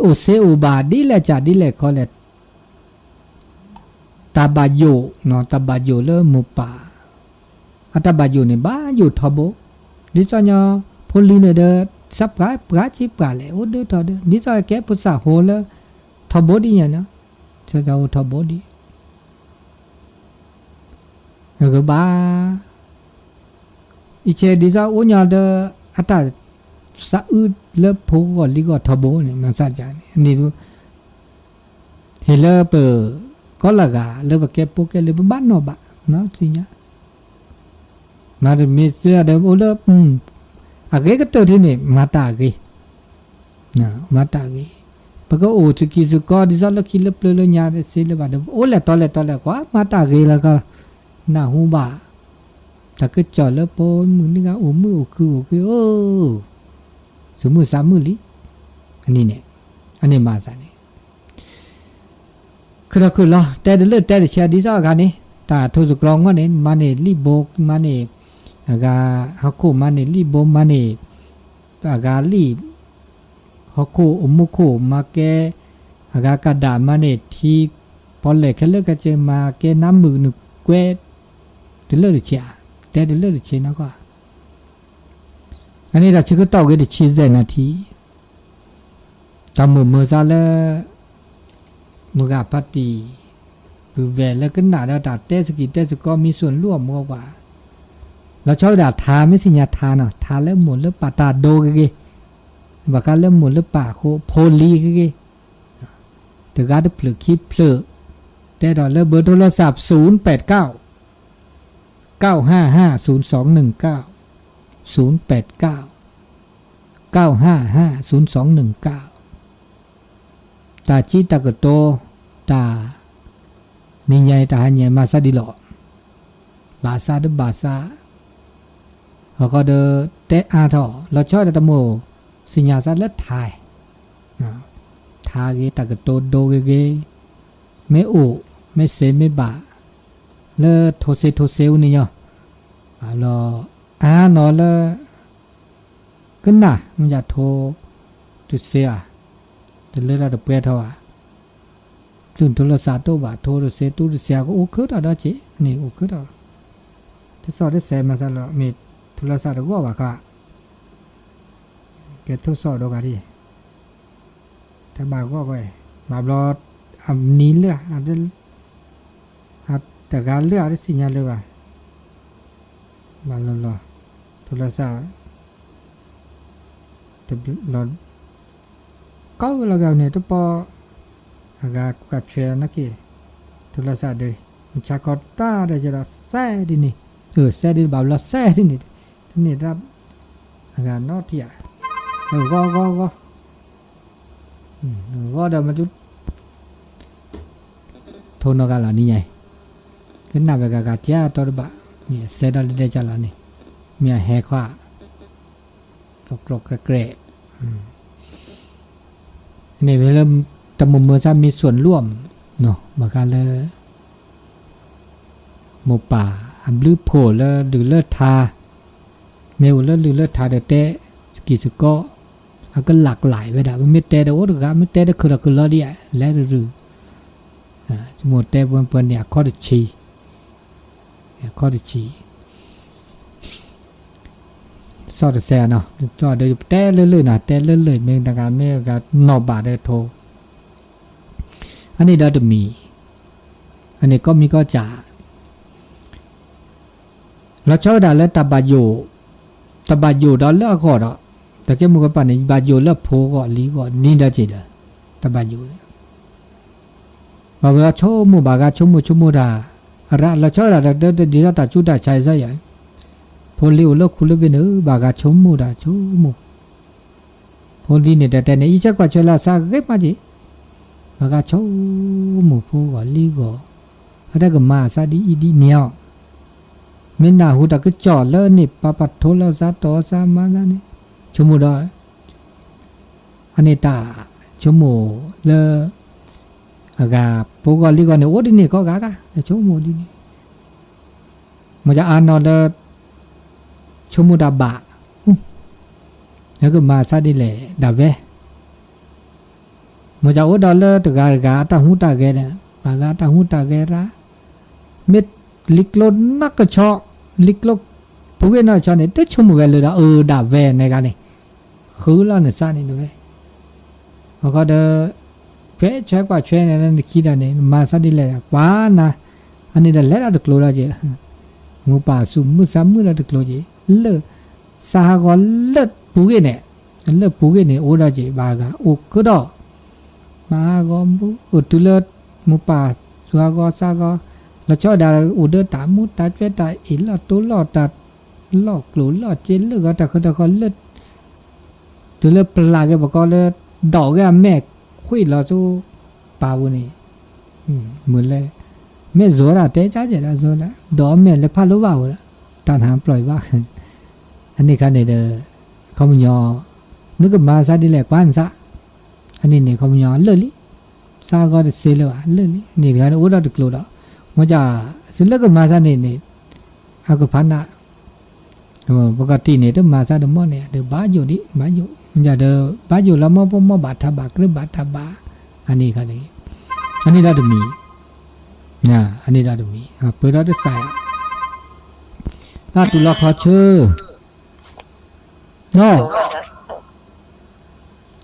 အိၣ်စ့အိၣ်ဘၣ်ဒ်လဲၣ်ကၢ်ဒ်လဲၣ်ခီလဲၣ် တၢ်ဘၣ်ယိၣ်, တၢ်ဘၣ်ယိၣ်လၢမိၢ်ပၢ် အတၢ်ဘၣ်ယိၣ်န့ၣ် ဘၣ်ယိၣ်ထီဘိ, ဒ်သိးညီ ဖိလံၤန့ၣ်ဒီး သးပှၢ်ပှၢ်ကံပှၢ်လဲၣ် အိၣ်ဒၢထီၣ်ဒၢ ဒ်သိးကဲဖိသၣ်ဟိလၢ ထီဘိဒ်ညါန့ၣ်, သးဟိထီဘိဒ် ကဘၣ် အံၤဆဲးဒ်သိးအိၣ်ညီဒီး အတၢ်သးအုးလၢဖိဂီၢ်လံၤဂီၢ်ထီဘိန့ၣ် မၤသးဒ်န့ၣ် န့ၣ် ဟ့ၣ်လၢပ ကီလၢဂၤလၢပကဲဖိကဲလံၤ ပဘၣ်နီၣ်ဘၣ် သ့ၣ်ညါ မၤတမ့ၢ်သ့ဒီး အိၣ်လၢ အဂ့ၤကတၢၢ်ထံန့ၣ် မၤတၢ်အဂ့ၤ မၤတၢ်အဂ့ၤ, ပကအိၣ်စကံးစကီး ဒ်သိးလၢခံလၢပျၢၤလၢညါတသ့လၢၤဘၣ်ဒီး အိၣ်လဲၤတီလဲၤတီလဲၤကွၢ် မၤတၢ်အဂ့ၤလၢက နၢ်ဟူဘၣ် တၢ်ကစီၣ်လၢပိာ်မုၣ်န့ၣ်ဂ့ၤ အိၣ်မုာ်အိၣ်ခုၣ်အိၣ်က့ၤဧၢ, သူၣ်မုာ်သးမုာ်လံ, အန့ၣ်န့ၣ် အန့ၣ်မၤသးန့ၣ် ခုၣ်ထီၣ်ခုၣ်လီၤ တဲတလၢတဲတဆဲး ဒ်သိးအဂၤန့ၣ် တၢ်ထိၣ်သတြီၤအဂီၢ်န့ၣ် မၤန့ၢ်လံာ်ဘိ မၤန့ၢ် အဂၤဟီၣ်ခိၣ် မၤန့ၢ်လံာ်ဘိ မၤန့ၢ် အဂၤလံာ် ဟီၣ်ခိၣ်အိၣ်မူခိၣ် မၤကဲ အဂၤကဒၣ် မၤန့ၢ်ထံ ပီၣ်လဲၣ်ခဲလၢာ်ခဲဆ့ မၤကဲနါမုာ်နကွဲ တလၢတဆဲး တဲတလၢတဆဲးနီၢ်ကီၢ် အန့ၣ်ဒီးဆၢကတီၢ်ဂ့ၤတဆံစဲးနၣ်ထံ တၢ်မိၣ်မုာ်သးလၢ မုၢ်ဂၤဖါတံၢ် ပုၢ်ဝဲၢ်လၢကနၣ်ဒီးတၢ်တဲသကံၢ်တဲသကိး မံၤစိၣ်လိအမူပှၤ လီၤဆီဝဲဒၣ်ထါ မ့ၢ်သ့ၣ်ညါထါနီၤ ထါလၢမိၢ်လၢပၢ်တၢ်ဒိဂ့ၤဂ့ၤ, ဘၣ်ဃးလၢမိၢ်လၢပၢ်အဃိ ဖိလံၤဂ့ၤဂ့ၤ, တဂၤတဖျၢၣ်ခံဖျၢၣ်, တဲဒီးလၢဘၢထိလီၤသး ศูนย์แปดเก้า เก้าห้าห้า ศูนย์สองหนึ่งเก้า ศูนย์แปดเก้า เก้าห้าห้า ศูนย์สองหนึ่งเก้า တၢ်စံးတၢ်ကတိၤ တၢ် နံၤညါအံၤတၢ်ဟါညါအံၤ မၤသးဒ်လီၤ. ဘၣ်သးတဘၣ်သး အဃိဒီး တဲအါထီၣ် လီၤဆီဒၣ်တၢ်မိၣ်သ့ၣ်ညါသးလၢထါ, ထါဂ့ၤ တၢ်ကတိၤဒိဂ့ၤဂ့ၤ, မ့ၢ်အိၣ် မ့ၢ်စ့မ့ၢ်ဘၣ် လၢထိစ့ထိစ့ဝဲန့ၣ်ညီ, ဘၣ်ဘျီ အါနီၤလၢ ကနၣ် မ့ၢ်ယၤထိ တစ့ဧါ, တလၢတၢ်တပှဲၤထီၣ်ဧါ, ကလုၢ်ထိလီၤသးတအိၣ်ဘၣ် ထိတစ့တူတစ့ ကအိၣ်ခုၣ်ထီၣ်ဒီးက့ၤန့ၣ် အိၣ်ခုၣ်ထီၣ်, တစီၣ်တစဲးမၤသးလီၤ မ့ၢ်ထိလီၤသးတဂီၢ်ဘၣ်ခါ, ကဲထိစီၣ်ဒီးဂၤဒ် တဘၣ်ဂီၢ်ဝဲ, ဘၣ်ဘျီ အနံၤလၢ အတဂၤလၢအတသ့ၣ်ညါလၢၤဘၣ်, ဘၣ်ဘျီဘျီ ထိလီၤသး တဘျီ ကီၢ်လီၤဂာ်န့ၣ် တပီၤ အဂၤကွၢ်ထွဲနီၢ်က့ၤ ထိလီၤသးဒီး မ့ၢ်ဆါခီတၢ်ဒီးယဲဒီး စဲဒ်န့ၣ်, အၢ စဲဒ်ဘၣ်ဘျီ စဲဒ်န့ၣ်, တန့ၢ်တၢ် အဂၤနီထံဧါ, ဂီၢ်ဂီၢ်ဂီၢ်, ဂီၢ်ဒီးမ့ၢ် ထိနီၢ်ဂၤလီၤနံၤညါအံၤ, ကနၣ်ဝဲဂၤဂၤကၢ်တီတဘၣ်, မ့ၢ်အစဲဒီးလၢဒဲကလီၤန့ၣ်, မ့ၢ်အဟဲခွါ ကြိၣ်ကြိၣ်ကြဲၣ်ကြဲၣ်, န့ၣ်ဝဲလၢ တၢ်မိၣ်မုာ်သးမံၤစိၣ်လိၣ်, ဘၣ်ဃးလၢ မိၢ်ပၢ်အဘျုးဖှိၣ်လၢလုၢ်လၢထါ, မ့ၢ်အိၣ်လၢလုၢ်လၢထါဒီးတဲ သကံၢ်သကီး, အကလၢ်ကလၢ်ဝဲဒၣ်, မ့ၢ်တဲဒီးအိၣ်တဂၤ, မ့ၢ်တဲဒီးခုၣ်ဒီးခုၣ်လီၤဒ်လဲၣ်တရုၢ်, မိၢ်တဲပှဲၤပှဲၤန့ၣ် အခီၣ်တဆံ, အခီၣ်တဆံ, သ စီၣ်တစဲးနီၤ, ဒီးပတဲလၢလၢနီၤ, တဲလၢလၢ မ့ၢ်တဂၤမ့ၢ်ဂၤနီၢ်ဘၣ်ဒီးထိ, အန့ၣ်ဒီးတမံၤ, အန့ၣ်ကီၢ်မံကီၢ်စး လီၤဆီဝဲဒၣ်လၢတၢ်ဘၣ်ယိၣ်, တၢ်ဘၣ်ယိၣ်ဒီးလၢအဂီၢ်ဒီး, တၢ်ကဲမိၢ်ကပၢ်န့ၣ် ဘၣ်ယိၣ်လၢဖိဂီၢ်လံၤဂီၢ်န့ၣ်ဒီးက့ၤဒီး, တၢ်ဘၣ်ယိၣ် ဘၣ်ဝဲဆိကမိၣ်ဘၣ်ဂၤဆိကမိၣ်ဆိကမိၣ်တၢ်, အရၣ်လီၤဆီဝဲဒၣ်ဒီး ဒ်သိးတၢ်ကူတၢ်ဆးစ့ၢ်ကီး, ဖိလံၤအိၣ်လၢခူလၢဝ့ၢ်န့ၣ် ဘၣ်ဂၤဆိကမိၣ်တၢ်ဆိကမိၣ် ဖိလံၤန့ၣ်တတဲန့ၣ် အံၤဆၢကွၢ်ဆၢလၢအသးဂ့ၤမးက့ၤ, ဘၣ်ဂၤဆိကမိၣ်ဖိဂီၢ်လံၤဂီၢ်, အတၢ်ကမၤအသးဒ်အံၤဒ်န့ၣ်အီၤ, မ့ၢ်နၢ်ဟူတၢ်ကစီၣ်လၢန့ၣ် ပာ်ပာ်ထိလီၤသးတီၤသးမၤသးန့ၣ်, ဆိကမိၣ်ဒီး အန့ၣ်တၢ်ဆိကမိၣ်လၢ အဂၤဖိဂီၢ်လံၤဂီၢ်န့ၣ် အိၣ်ဒ်န့ၣ်ကိးဂၤဂၤ ဆိကမိၣ်ဒ်န့ၣ်, မ့ၢ်အါနီၢ်လၢ ဆိကမိၣ်တၢ်ဘၣ်, နကမၤသးဒ်လဲၣ်ဒၣ်ဝဲ မ့ၢ်အိၣ်ဒီးလၢတဂၤတဂၤအတၢ်ဟူးတၢ်ဂဲၤန့ၣ် ဘၣ်ဂၤတၢ်ဟူးတၢ်ဂဲၤရၣ်, မ့ၢ်လံာ်ကျိနီၢ်ကဆီ, လံာ်ကျိပူၤဂ့ၢ်နီၢ်ကဆီန့ၣ် တဆိကမိၣ်ဝဲလၢၤဒီး အၢ ဒၣ်ဝဲန့ၣ်ဂၤန့ၣ်, ဃုလီၤနသးန့ၣ်တဝဲ, အဃိဒီး ဖဲဆဲကွၢ်ဆဲန့ၣ်လၢနခံဒီးန့ၣ် နမၤသးဒ်လဲၣ် ကွၢ်နၤ, အန့ၣ်ဒီးလဲၤဒီးတကျိၤလီၤက့ၤ, မိၢ်ပၢ်သူၣ်မုာ်သးမုာ်ဒီးတကျိၤက့ၤ, လၢသးဟးဂီၤလၢပူၤဂ့ၢ်န့ၣ်, လၢပူၤဂ့ၢ်န့ၣ် အိၣ်ဒီးက့ၤဘၣ်ဂၤအိၣ်ကဒီး, မၤဟးဂီၤမူအိၣ်တုၤလၢ မိၢ်ပၢ်သူၣ်ဟးဂီၤသးဟးဂီၤ, လီၤဆီဒၣ်အိၣ်ဒီးတၢ်မူတၢ်ကွဲးတၢ်အ့ၣ်လီၢ်တိလီၢ်တၢ် လီၢ်ကျိၣ်လီၢ်စ့လၢဂီၤတၢ်ဃၢတၢ်ဃီလၢ တုၤလၢပျၢ်က့ၤပကိးလၢ ဒိးက့ၤအမဲာ်ခွံလီၤဆူပၢ်ပူၤန့ၣ်, မုၢ်လဲၤ, မ့ၢ်ယိၤဒၣ်တဲကၢ်ကဲဒၣ်ယိၤဒၣ် ဒိးအမဲာ်လဲၤဖးလိဘၣ်အိၣ်ဒီး တၢ်နၢ်ပျီၢ်အံၤဘၣ်, အန့ၣ်ခါန့ၣ်ဒီး ခီပညီ နကမၤသးဒ်လဲၣ်ကွၢ်နသး, အန့ၣ်န့ၣ်ခီပညီလၢာ်လံ, သးဂီၤတသ့လၢၤဘၣ် လၢာ်လံ န့ၣ်တဂၤန့ၣ်အိၣ်ဒီးတကျိၤဒီး, မ့ၢ်က သုလၢကမၤသးန့ၣ်န့ၣ် အကဖးနး ပကီၢ်တံၢ်န့ၣ် တမၤသးတမီၢ်န့ၣ် ဒီးဘၣ်ယိၣ်ဒံး ဘၣ်ယိၣ် မ့ၢ်ဒီး ဘၣ်ယိၣ်လီၤမီၢ်ပမီၢ်ဘၣ်တၢ်ဘၣ် ကြၢးဘၣ်တၢ်ဘၣ်, အန့ၣ်ခါန့ၣ်, အန့ၣ်ဒီးတမံၤ, အန့ၣ်ဒီးတမံၤ ပၢၤဒီးတသးယၤ, တၢ်တူၢ်လီၤခီဆၢ,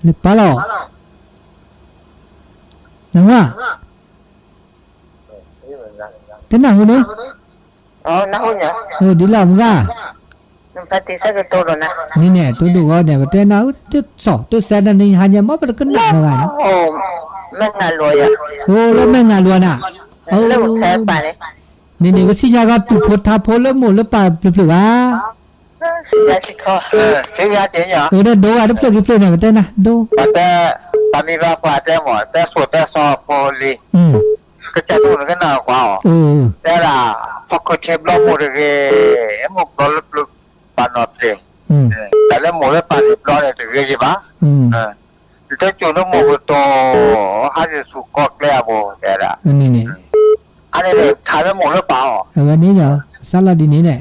နီၢ်, လၢပၢ်လီၤ, နဝၤ တနၢ်ဟူန့ၣ်, ဒ်လီၤမုၢ်ဂၤ, န့ၣ်န့ၣ် တိဒိၣ်ဂီၤန့ၣ် ပတဲနၢ်ဟူ တစီၣ် တစဲးနၤန့ၣ် ဟါညါမ့ၢ်ပတကနၣ်မုၢ်ဂၤန့ၣ်, အိၣ်လၢမဲၢ်နၤလွၤနၤ, န့ၣ်န့ၣ် ပသ့ၣ်ညါကီးတူၢ်ဖိထါဖိလၢမိၢ်လၢပၢ်ဖျၢၣ်ဖျၢၣ်ဘၣ် သ့ၣ်ညါတ့ၢ်ညါ, အၢ ဒီးဒိဂၤတဖျၢၣ်ခံဖျၢၣ်န့ၣ် ပတဲနၤ ဒိ, ပတဲ, ပမ့ၢ်ဘၣ်ပှၤတဲမ့ၢ် တဲစိၤတဲစီဖိလံ, ကစၢ်တူၢ်နကနၣ်ကွၢ်အီၤ, တဲဒၣ်, ဖီခိၣ်ဆ့ဘျီမိၢ်တဂ့ၤ, မိၢ်ဘျီလၢပျၢၤပာ်နီၣ်တ့ၢ်, တၢ်လၢမိၢ်လၢပၢ်န့ၣ်ဘျီန့ၣ်တဂ့ၤယဘၣ် နတစိၤနမိၢ်ကတိၤ, ဟးယသူၣ်ကီၢ်ကျဲအပူၤ တဲဒၣ်, အန့ၣ်န့ၣ်, အန့ၣ်န့ၣ် ထါလၢမိၢ်လၢပၢ်အီၤ, အဝဲန့ၣ်ယီၤ, စးလီၤဒ်န့ၣ်န့ၣ်,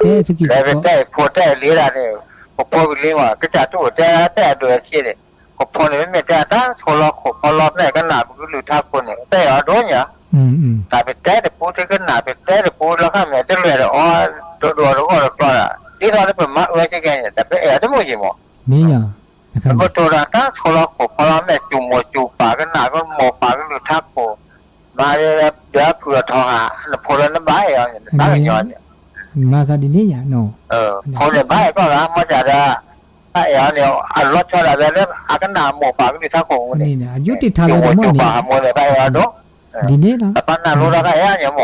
တဲစကံးစကီး, တဲဖိတဲလံဒၣ်န့ၣ်, ပဖိကလံမး ကစၢ်တူၢ်တဲတဲအဒိၣ်အဆံးန့ၣ်, ပဖိန့ၣ် မ့မ့ၢ်တဲတၢ်ဆိလီၤခိၣ်ဖီလီၤမဲာ်ကနၣ်ပကလုၢ်ထါခိၣ်န့ၣ် တဲအီၤဒိၣ်ညါ, တၢ်ပတဲတပူၤ တကနၣ်ပတဲတပူၤ လီၤခါမ့ၢ်တလဲၤဒီးအီၤ, ဒိၣ်ဒိၣ်တဂီၢ်တကျီဒၣ် ဒ်သိးလၢပမၤအၢကဲကဲန့ၣ် တၢ်ပအဲၣ်အီၤတမုာ်ယံၤမး ပကတိၤတၢ်တၢ်ဆိလီၤခိၣ်ဖီလီၤမဲာ် စူၢ်မိၢ်စူၢ်ပၢ်ကနၣ် ကမိၢ်ပၢ်ကလုၢ်ထါခိၣ်, မၤဒီးဖုၣ်အထီၣ်ဟး နဖိလၢနဘၣ်အဲၣ်အီၤန့ၣ် နသးကညီၤန့ၣ်, မၤသးဒ်န့ၣ်ညါ, ဖိန့ၣ်ဘၣ်အဲၣ်ကီၢ်ဂၤ မ့ၢ်တၢ်ဒီး ဘၣ်အဲၣ်အီၤန့ၣ် အလီၤဆီဒၣ်ဝဲလၢအကနၣ်မိၢ်ပၢ်ကလုၢ်ထါခိၣ်န့ၣ်, စူၢ်မိၢ်စူၢ်ပၢ်ဟးမိၢ်န့ၣ် ဘၣ်အဲၣ်အီၤဒိၣ်, တပာ်နၢ်လိတၢ်ကအဲၣ်ညါမ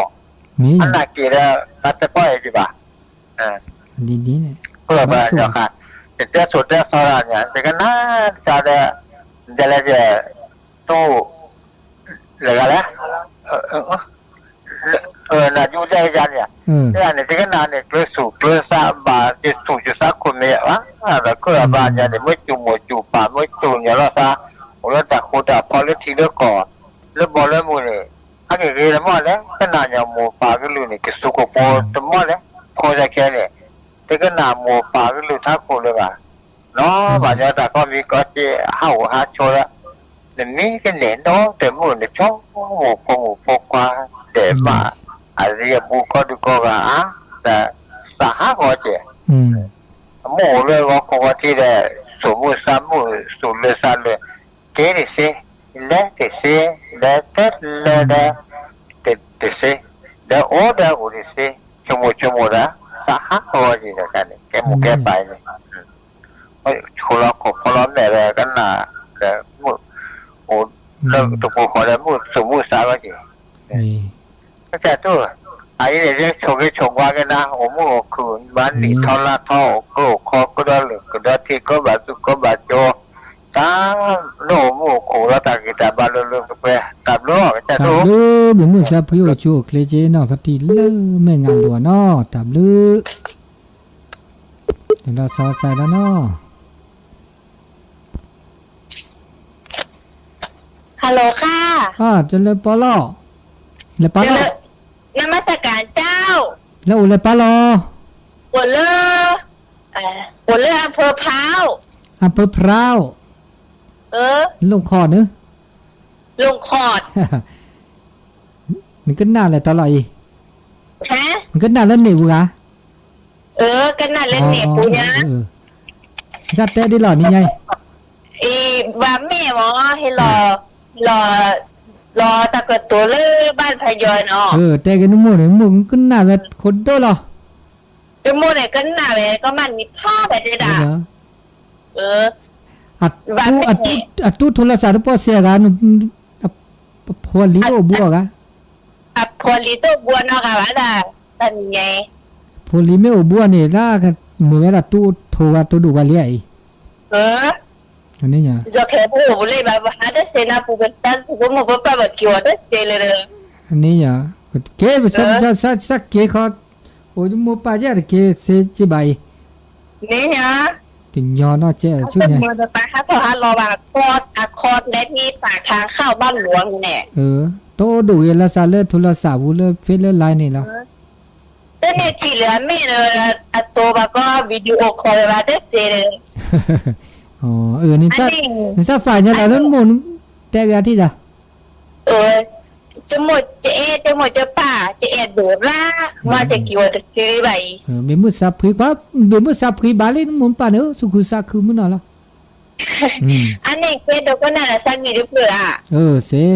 း, အနၢ်က့ၤဒီး ဘၣ်တပီၢ်အဲၣ်က့ၤဘၣ် ဘၣ်ညါ, နတဲစိၤတဲစီတၢ်န့ၣ် တကနၣ်တၢ်ဒီး ဒ်လဲၣ်, တူၢ်, လၢဂၤလဲၣ်, နယူၢ်ဒဲယါန့ၣ်, တဂၤန့ၣ် တကနၣ်န့ၣ် ကျၢၤသူၣ်ကျၢၤသးဘၣ် ယသူၣ်ယသးခိၣ်မဲာ်ဘၣ်, ဒီးကၢၢ်ဘၣ်ညါန့ၣ် မ့ၢ်စူၢ်မိၢ်စူၢ်ပၢ် မ့ၢ်စူၢ်ညီၣ်လီၤသး, အိၣ်လၢတၢ်ဃူတၢ်ဖိး လၢထံလၢကီၢ် လၢဘီလၢမုၢ်န့ၣ်, အက့ၤဂ့ၤတမီၢ်လဲၣ် ကနၣ်ညီၣ်မိၢ်ပၢ်ကလုၢ်န့ၣ် ကသူၣ်ကပိၤတမီၢ်လဲၣ်, ဖိသၣ်ခဲန့ၣ်, တကနၣ်မိၢ်ပၢ်ကလုၢ်ထါခိၣ်လၢၤဘၣ်, နီၢ်ဘၣ်ညီတၢ်ကီမံၤကီစ့ ဟးအိၣ်ဟးဆိးလၢ နမ့ၢ်ကန့ၢ်ဒီတမုၣ် နဆိကမိၣ်ဖိမုၣ်ဖိခွါ ဒဲးမး အရံအဘူးကီဒုးကီဂၤဧါ, ဒီးသးဟးဂီၤကဲး, မုၢ်အိၣ်လၢဂီၤခိၣ်ဂီၤထံးဒီး သူၣ်မုာ်သးမုာ် သူၣ်လၢသးလၢ က့ၤတသ့, လဲၤတသ့, လဲၤတလၢဒီး တသ့, ဒီးအိၣ်ဒီးအိၣ်တသ့, ဆိကမိၣ်ဆိကမိၣ်ဒီး သးဟးဂီၤက့ၤတခါန့ၣ် ကဲမိၢ်ကဲပၢ်အံၤန့ၣ် ဆိလီၤခိၣ်ဖီလီၤမဲာ်ဒီးကနၣ်ဒီးမုၢ် အိၣ်လၢတပူၤဃီဒီးမုၢ်သူၣ်မုၢ်သးလီၤက့ၤ ကစၢ်ထူ, အအံၤန့ၣ် ဆိၣ်ဂ့ၤဆိၣ်ဝါက့ၤနၤ အိၣ်မုာ်အိၣ်ခုၣ် မၤနံၣ်ထီလါထီ အိၣ်ကျိၣ်အိၣ်ခီ ကဒီးလၢၢ်ကဒီးထံ ကီဘၣ်သူၣ်ကီဘၣ်ကၠိ တၢ်လၢအိၣ်မုာ်အိၣ်ခုၣ်လီၤ တၢ်ဂံၢ်တၢ်ဘါလၢလၢပှဲၤပှဲၤ တၢ်ဘျုးအီၤကစၢ်ထူ, တၢ်ဘျုး ဘုးမုၢ်သးဖှံအိၣ်ဆူၣ်အိၣ်ချ့က့ၤနီၢ်ဖါတံၢ်လၢမဲာ်ညါလိၤနီၤ တၢ်ဘျုး တၢ်ဘျုးစီၤစၢ်ဒီးနီၤ Hello ค่ะ တလဲၤပီလီၤ, လဲၤပီလီၤ, นมัสการเจ้า လၢအိၣ်လဲၤပီလီၤ, အိၣ်လၢ အိၣ်လၢ อำเภอพร้าว, อำเภอพร้าว, เออ လူၢ်ခီၣ်န့ၣ် လူၢ်ခီၣ် နကနၣ်လဲၤတလီၤအံၤ, ဟါ, နကနၣ်လၢန့ၣ်ပူၤဂၤ, အၢ ကနၣ်လၢန့ၣ်ပူၤညါ, ကတဲဒ်လီၤနံၤညါအံၤ, အံၤ ဘၣ်မ့ၢ်မး ဟဲလီၤ လီၤ လီၤတၢ်ကတိၤလၢဘၣ်ဖးယီၤနီၤ, တဲက့ၤနမိၢ်န့ၣ် မိၢ်ကနၣ်ဝဲခိၣ်ဒိၣ်လီၤ, ယမိၢ်န့ၣ်ကနၣ်ဝဲ ကမၣ်နံၤဖးဖဲတဲဒၣ်, အတူၢ်ထိလီၤစးတပီၢ်စဲးဂၤ, အဖိလံၤတအိၣ်ဘှီဂၤ, အဖိလံၤတအိၣ်ဘှီနီတဂၤဘၣ်ဒၣ်, တၢ်နံၤညါအံၤ, ဖိလံၤမ့ၢ်အိၣ်ဘှီန့ၣ် လၢမ့ၢ်ဝဲဒၣ်တူၢ်ထိဂၤတိၢ်ဒိၣ်ဝဲလံအံၤ, န့ၣ်ညါ, ဟးတစဲးနၢ်ပူၤ ပသးစူၤ ပမိၢ်ပပၢ်ပက့ၤအီၤတစဲးလၢ, န့ၣ်ညါ, က့ၤပဆၢက့ၤခီ, အိၣ်မိၢ်ပၢ်ယဲၢ်တက့ၤစ့က့ၤဘၣ်အံၤ, န့ၣ်ညါ, တညီနီၢ်ကဲဆူညါ, ပဟးထီၣ်ဟးလီၤဘၣ် အခီလဲမ့ၢ်ပာ်ခါခၣ်ဘၣ်လိၤန့ၣ်, တအိၣ်ဒိၣ်ဂ့ၤလၢစးလၢထူလၢစးပူၤလၢ Facebook လၢ Line န့ၣ်လီၤ တန့ၢ်ထံၣ်လၢအမ့ၢ်လၢ အတိဘၣ်ကီ video call လၢၤဘၣ်တစဲးဒီး, နသးဖးညါလီၤလၢမိၢ်, တဲဂ့ၤထံၣ်ဒီး, ကမိၢ်ကအဲၣ် ကမိၢ်ကပၢ် ကအဲၣ်ဒိၣ်ရၣ် မ့ၢ်ကက့ၤဝဲတသ့ဘၣ်အံၤ, ဘ့ၣ်မုၢ်သးဖှံ, ဘ့ၣ်မုၢ်သးဖှံဘၣ်လံ နမိၢ်ပၢ်န့ၣ် သူၣ်ခုသးခုမုၢ်နီၤလီၤ အန့ၣ်ကဲဒိကနၣ်ဒီးသးဂံၢ်တဖျၢၣ်ဧါ, စ့,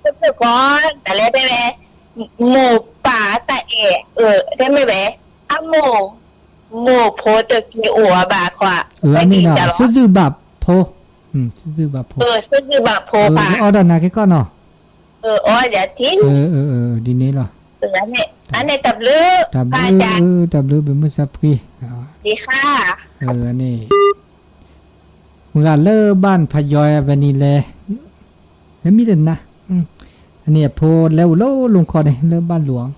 တဖျၢၣ်ကီး တၢ်လဲၣ်တဲဝဲ, မိၢ်ပၢ်တၢ်အဲၣ်, တဲမ့ၢ်ဝဲ, အမိၢ်, မိၢ်ဖိတက့ၤအိၣ်အဘၣ်ခီ, အန့ၣ်ဒီး စုစုဘၣ်ဖိ, စုစုဘၣ်ဖိ, စုစုဘၣ်ဖိ, အီၣ်ဒီးနၤခဲကီၢ်နီၤ, အီၣ်ဒ်ထံ, ဒ်န့ၣ်လီၤ, အန့ၣ်တၢ်ဘျုး, တၢ်ဘျုး, တၢ်ဘျုးဘ့ၣ်မုၢ်သးဖှံ, အန့ၣ် မုၢ်ဂၤလၢဘၣ်ဖးယီၤဝဲန့ၣ်လဲၣ်, လၢမံလၢနၤ, အန့ၣ်အဖိလဲၤအိၣ်လၢလူၢ်ခီၣ်န့ၣ် လၢဘၣ်လိၤ,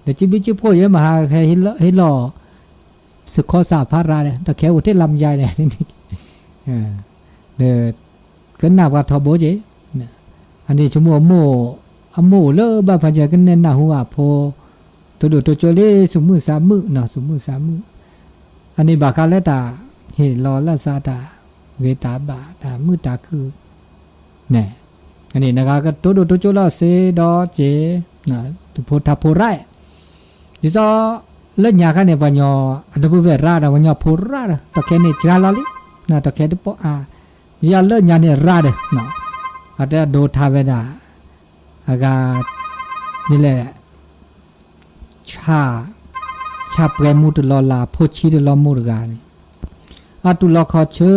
ဒီးစံးဘျုးစံးဖှိၣ်ယဲမဟါဟဲလီၤ, စခီစးဖးရၤဒီး တၢ်ခဲအိၣ်ထဲလါမယါန့ၣ်, ဒီး ကနၣ်ပှၤထီဘိက့ၤ, အန့ၣ်ဆိကမိၣ်အမိၢ်, အမိၢ်အိၣ်လၢဘၣ်ဖးယီၤကနဲၣ်နၢ်ဟူအဖိ, တိဒိၣ်တိကၠိလံ သူၣ်မုာ်သးမုာ်နီၤ သူၣ်မုာ်သးမုာ်, အန့ၣ်ဘၣ်ဃးလၢတၢ်ဟ့ၣ်လီၤလၢသးတၢ်ဂ့ၤတၢ်ဘၣ် တၢ်မုာ်တၢ်ခုၣ်န့ၣ်, အန့ၣ်နဂၤကတိဒိၣ်တိကၠိလီၤစ့ဒီးက့ၤ, တဖိထါဖိရၣ်, ဒ်သိးလၢညါခါန့ၣ် ပှၤညီအဒိဖုဝဲၢ်ရၣ်ဒီး ပှၤညီဖိရၣ်ဒီး တၢ်ခဲန့ၣ်စှၤလီၤလံ, တၢ်ခဲတပိာ်အါ, ယလၢညါန့ၣ်ရၣ်ဒီး, အတဲအဒိထါဝဲဒၣ်, အဂၤ, ဒ်လဲၣ်, ဆၣ်, ဆၣ်ပှဲၤမူတလီၤလၢ်ဖိဆံးတလီၤမူတဂၤန့ၣ်, အတူၢ်လီၤခီဆၢ,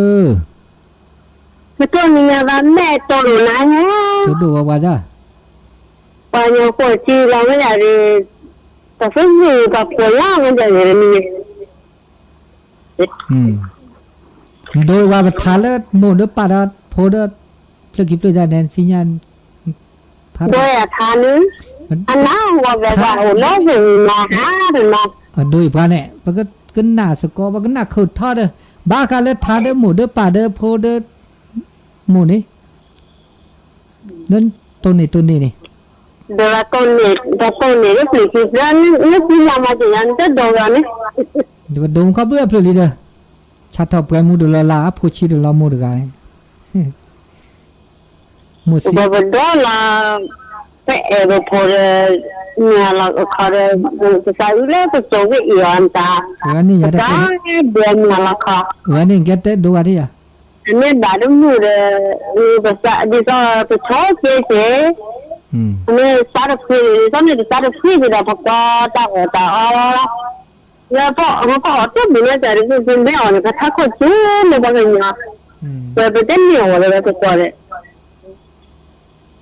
ပတိၢ်နံၤညါဘၣ်မဲာ်တိၢ်လိာ်နၤညါ, တိၢ်ဒိၣ်ဝဲဝဲဒၣ်, ပှၤညီဖိဆံးလီၤဝဲဒၣ်ဒီး, ပှၤဖုဂုၢ်ပှၤဖိလီၤဝဲဒၣ်န့ၣ်, ဒိဝဲပထါလၢမိၢ်ဒီးပၢ်ဒီးဖိဒီး, ဖျၢၣ်ခံဖျၢၣ်ဒၣ်န့ၣ် သ့ၣ်ညါ, ဖးဒိၣ်ယၤထါန့ၣ်, အနၢ်ဟူဝဲပှၤအိၣ်လၢဂ့ၤမၤဟါတနီၤ, အဒိအံၤပှၤန့ၣ်, ပကနၣ်သကိး ပကနၣ်ခၢၣ်ထီဒီး, ဘၣ်ဃးလၢထါဒီးမိၢ်ဒီးပၢ်ဒီးဖိဒီး, မိၢ်န့ၣ် လၢတိၢ်န့ၢ်တိၢ်န့ၢ်န့ၣ်, ဒီးတိၢ်န့ၢ်ဒီးတိၢ်န့ၢ်လၢပျံၤခံဖျၢၣ်န့ၣ် လၢပျံၤလၢ်မၤစၢၤယၤန့ၣ် တဒိးဂၤန့ၣ်, ဒီးပဒိၣ်မူခီဖျိအဖျၢၣ်လံဒီး, ဆၣ်ထီၣ်ပှဲၤမူတလီၤလၢ် အဖိဆံးတလီၤမူတဂၤန့ၣ်, မိၢ်စံး, ဒီးပဒိးလီၤ, အဲၣ်ပဖိဒီး မ့ၢ်လီၤခီဒီး ပသးအုးလၢပစိၤဝဲအံၤအီၤတၢ်, ပသးဒဲမ့ၢ်လီၤခီ, မ့ၢ်ဘၣ်တမုာ်ဒီး ဒ်သိးပဆိက့ၤက့ၤ, မ့ၢ်သးတဖှံန့ၣ် ဒ်သိးမ့ၢ်ပသးတဖှံက့ၤဒီး ပကီတၢ်အီၣ်တၢ်အီ, လၢပအီၣ်တဘျုးန့ၣ် တၢ်ဒ်သိးမ့ၢ်အီၣ်န့ၣ် ပထးခိၣ်ကၠိလၢပှၤကညီ, ပတန့ၢ်အီၣ်လၢပကီဒီး ပ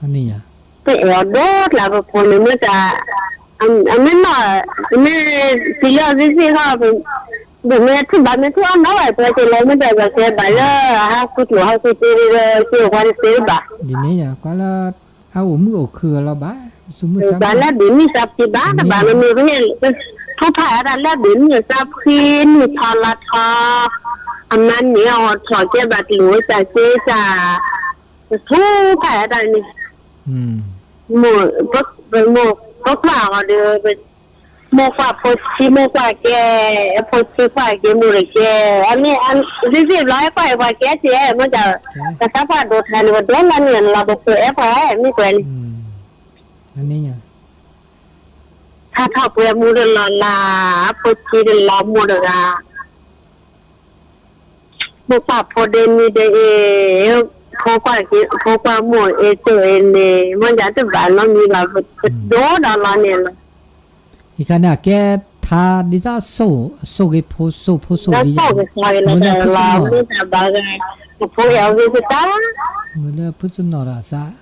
အဲၣ်အီၤဒိၣ်ကျါပဖိန့ၣ် မ့ၢ်တၢ်, အမ့ၢ်နီၢ်, မ့ၢ်သံလၢအသ့ၣ်သ့ၣ်ဃီ, ဒ်မ့ၢ်ထူၣ်ဘၣ်မ့ၢ်ထူၣ်အီၣ်နီၢ်ဘၣ်ပှဲၤက့ၤလီၤ မ့ၢ်တၢ်ဘၣ်ကဲဘၣ်လၢအဟးဃုကျိၤဟးဃုစ့ဒီး က့ၤအိၣ်ပှၤတသ့ဘၣ်, ဒ်န့ၣ်ယါ ကွၢ်လၢ အအိၣ်မုာ်အိၣ်ခုၣ်အလီၤဘၣ်, ဘၣ်လၢဘ့ၣ်မံၣ်သးဖှံဘၣ်တဘၣ်န့ၣ်မ့ၢ် ထူၣ်ဖးအတၢ်လၢဘ့ၣ်မံၣ်သးဖှံ နံၣ်ထီၣ်လါထီၣ်, အမါန့ၣ်အီၤထီၣ်ကဲဘၣ်ကျိၤဝဲတၢ်ကဲတၢ် ပထူၣ်ဖးအတၢ်န့ၣ်, မိၢ်, မိၢ်ပကွၢ်အီၤဒီး, မိၢ်ကွၢ်ဖိဆံး မိၢ်ကွၢ်ကဲ, ဖိဆံးကွၢ်ကဲမိၢ်တကဲ, အမ့ၢ်, သ့ၣ်သ့ၣ်ဘျီ အဲၣ်ကွၢ်အံၤပှၤကဲစ့ၢ် မ့ၢ်တၢ်, ကသးပှၢ်ဒိၣ်ထါန့ၣ် ပဒိၣ်လီၤန့ၣ်လီၤ ပဃုအဲၣ်ပှၤမ့ၢ်ကွဲးန့ၣ် ထါထီၣ်ပှဲၤမူတလီၤလၢ်, ဖိဆံးတလီၤမိၢ်တဂၤ, မိၢ်ပၢ်ဖိဒဲနံၤဒဲအ့ၣ်, ဖိကွၢ်က့ၤ, ဖိကွၢ်မိၢ်အ့ၣ်ကၠိအ့ၣ်န့ၣ် မ့ၢ်ယၤတဘၣ်နီတမံၤဘၣ်, ပဒိၣ်ဒီးလီၤန့ၣ်လီၤ. ယခါန့ၣ် အကဲထါဒ်သိးစိၣ်, စိၣ်ဂ့ၤဖိ, စိၣ်ဖိစိၣ်ဒ်ယါ, မ့ၢ်လၢဖုၣ်စနီၣ်, မ့ၢ်လၢဖုၣ်စနီၣ်ဒီးအသး,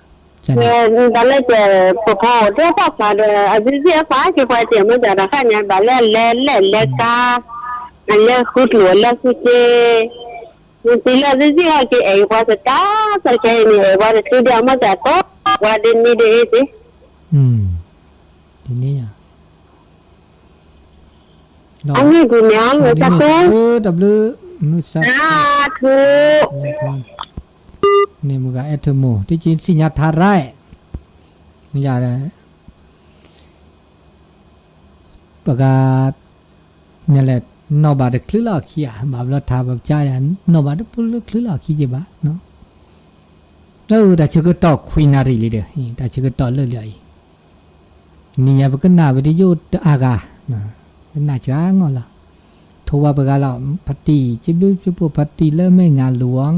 တၢ်လၢကဲ, ပဖိအိၣ်တ့ၢ်ပှၤခွါဒီး အသ့ၣ်သ့ၣ်အပှၤက့ၤပှၤတ့ၢ် မ့ၢ်တၢ်တခါန့ၣ် ဘၣ်လၢအလဲၤလဲၣ်လဲၤကါ, အလဲၤဃုကျိၤလဲၤဃုစ့, မ့ၢ်သံလၢအသ့ၣ်သ့ၣ်ဟီၣ်က့ၤအဲၣ်ပှၤတတၢ် သးခဲအံၤန့ၣ် အဲၣ်ပှၤတသ့ဒီး မ့ၢ်တၢ်တီ, ပှၤဒ်န့ၣ်ဒ်အံၤသ့, ဒ်န့ၣ်ယါ အမ့ၢ်ဒ်န့ၣ် အမ့ၢ်တၢ်, တၢ်ဘျုး, မုၢ်ဆါ, န့ၣ်မုၢ်ဂၤအဲၣ်ထၢၣ်မိၢ် တက့ၤသ့ၣ်ညါထါရၢ်, မ့ၢ်ယၤဒီး ပဂၤ, နလဲၣ်, နီၢ်ဘၣ်တချုးလီၤအခံဧါ, ဘၣ်ဘျီထါဘၣ်ပကါယၤ, နီၢ်ဘၣ်တပူၤလၢချုးလီၤအခံက့ၤဘၣ်, လၢတၢ်ဆၢကတီၢ်ခွံနၣ်ရံၣ်လံဒီး တၢ်ဆၢကတီၢ်လၢလံအံၤ, နံၤညါပကနၣ်ဝဲဒ်ယိၣ်တအါဂၤ, ကနၣ်စှၤငီၢ်လီၤ, ထိးဝဲပဂၤလီၤ, ဖါတံၢ် ကၠံဘျုးကၠံဖှိၣ် ဖါတံၢ်လၢမဲၢ်ငါလူၤ,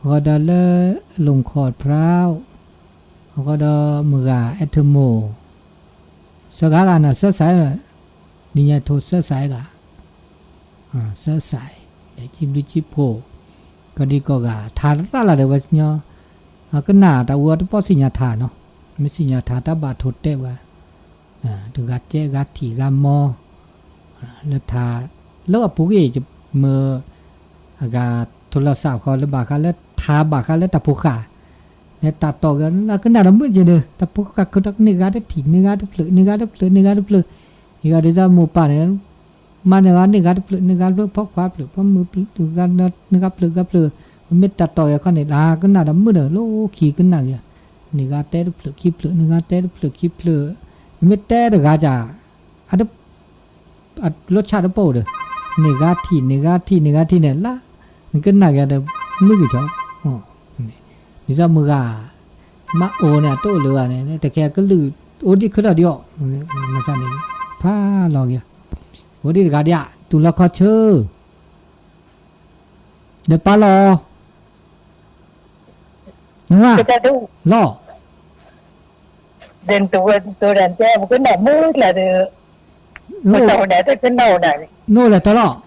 အဃိဒီးလၢ လူၢ်ခီၣ်ဖြါ, အဃိဒီးမုၢ်ဂၤအဲၣ်ထၢၣ်မိၢ် စၢဂၤဂၤနီၤ စၢစး, နံၤညါထိးစၢစးဂၤ, စၢစး, ဒီးကၠံဘျုးကၠံဖှိၣ်, ကီၢ်ဒံကီၢ်ဂၤ ထါရၣ်လၢ်ဒီးဝဲညီ, ကနၣ်တၢ်အူအီၤတပီၢ်သ့ၣ်ညါထါနီၤ, မ့ၢ်သ့ၣ်ညါထါတၢ်ဘၣ်ထိးတဲဝဲ, တဂၤတဲဂၤထံၣ်ဂၤမီ, လၢထါ, လၢအပူၤကွံာ် မ့ၢ် အဂၤထိးလီၤစၣ်ဃီလၢဘၣ်ဃးလၢထါဘၣ်ဃးလၢတၢ်ဖိဃာ်, လၢတၢ်တီၢ်ဂ့ၤ ကနၣ်ဒီးမုာ်က့ၤဒီး တၢ်ဖိဃာ်ခုးဒီးန့ၢ်ဂၤတထံၣ် န့ၢ်ဂၤတဖျၢၣ် န့ၢ်ဂၤတဖျၢၣ် န့ၢ်ဂၤတဖျၢၣ်, ယဂၤဒ်သိးမိၢ်ပၢ်န့ၣ် မၤန့ၢ်ဂၤန့ၢ်ဂၤတဖျၢၣ် န့ၢ်ဂၤတဖျၢၣ် ဖီခွါဖျၢၣ် ဖီမုၢ်ဖျၢၣ် န့ၢ်ဂၤဖျၢၣ်ဂၤဖျၢၣ်, ပမ့ၢ်တၢ်တီၢ်ဂ့ၤခီန့ၣ် လၢကနၣ်ဒီးမုာ်ဒီး လၢခံကနၣ်ဂ့ၤ, န့ၢ်ဂၤတဲတဖျၢၣ်ခံဖျၢၣ် န့ၢ်ဂၤတဲတဖျၢၣ်ခံဖျၢၣ်, ပမ့ၢ်တဲတဂၤက အတ အလိၣ်ဆၣ်တပိၢ်ဒီး န့ၢ်ဂၤထံၣ် န့ၢ်ဂၤထံၣ် န့ၢ်ဂၤထံၣ်န့ၣ် လၢ ကနၣ်ဂ့ၤဒီး မုာ်က့ၤကီ, ဒ်သိးမုၢ်ဂၤ မ့ၢ်အိၣ်န့ၣ် အတအိၣ်လၢၤဘၣ်န့ၣ် တကဲကလုၢ် အိၣ်ဒံးခုဒီးဒံးအီၤ, မ့ၢ်န့ၣ် ဖးလီၤက့ၤ, အိၣ်ဒံးတဂၤဒံးဧါ တူၢ်လီၤခီဆၢ ဒီးပာ်လီၤ နဝၤ လီၤ ပကနၣ်မုာ်လၢ်ဒီး နအိၣ်လဲၤတၢ်လီၤ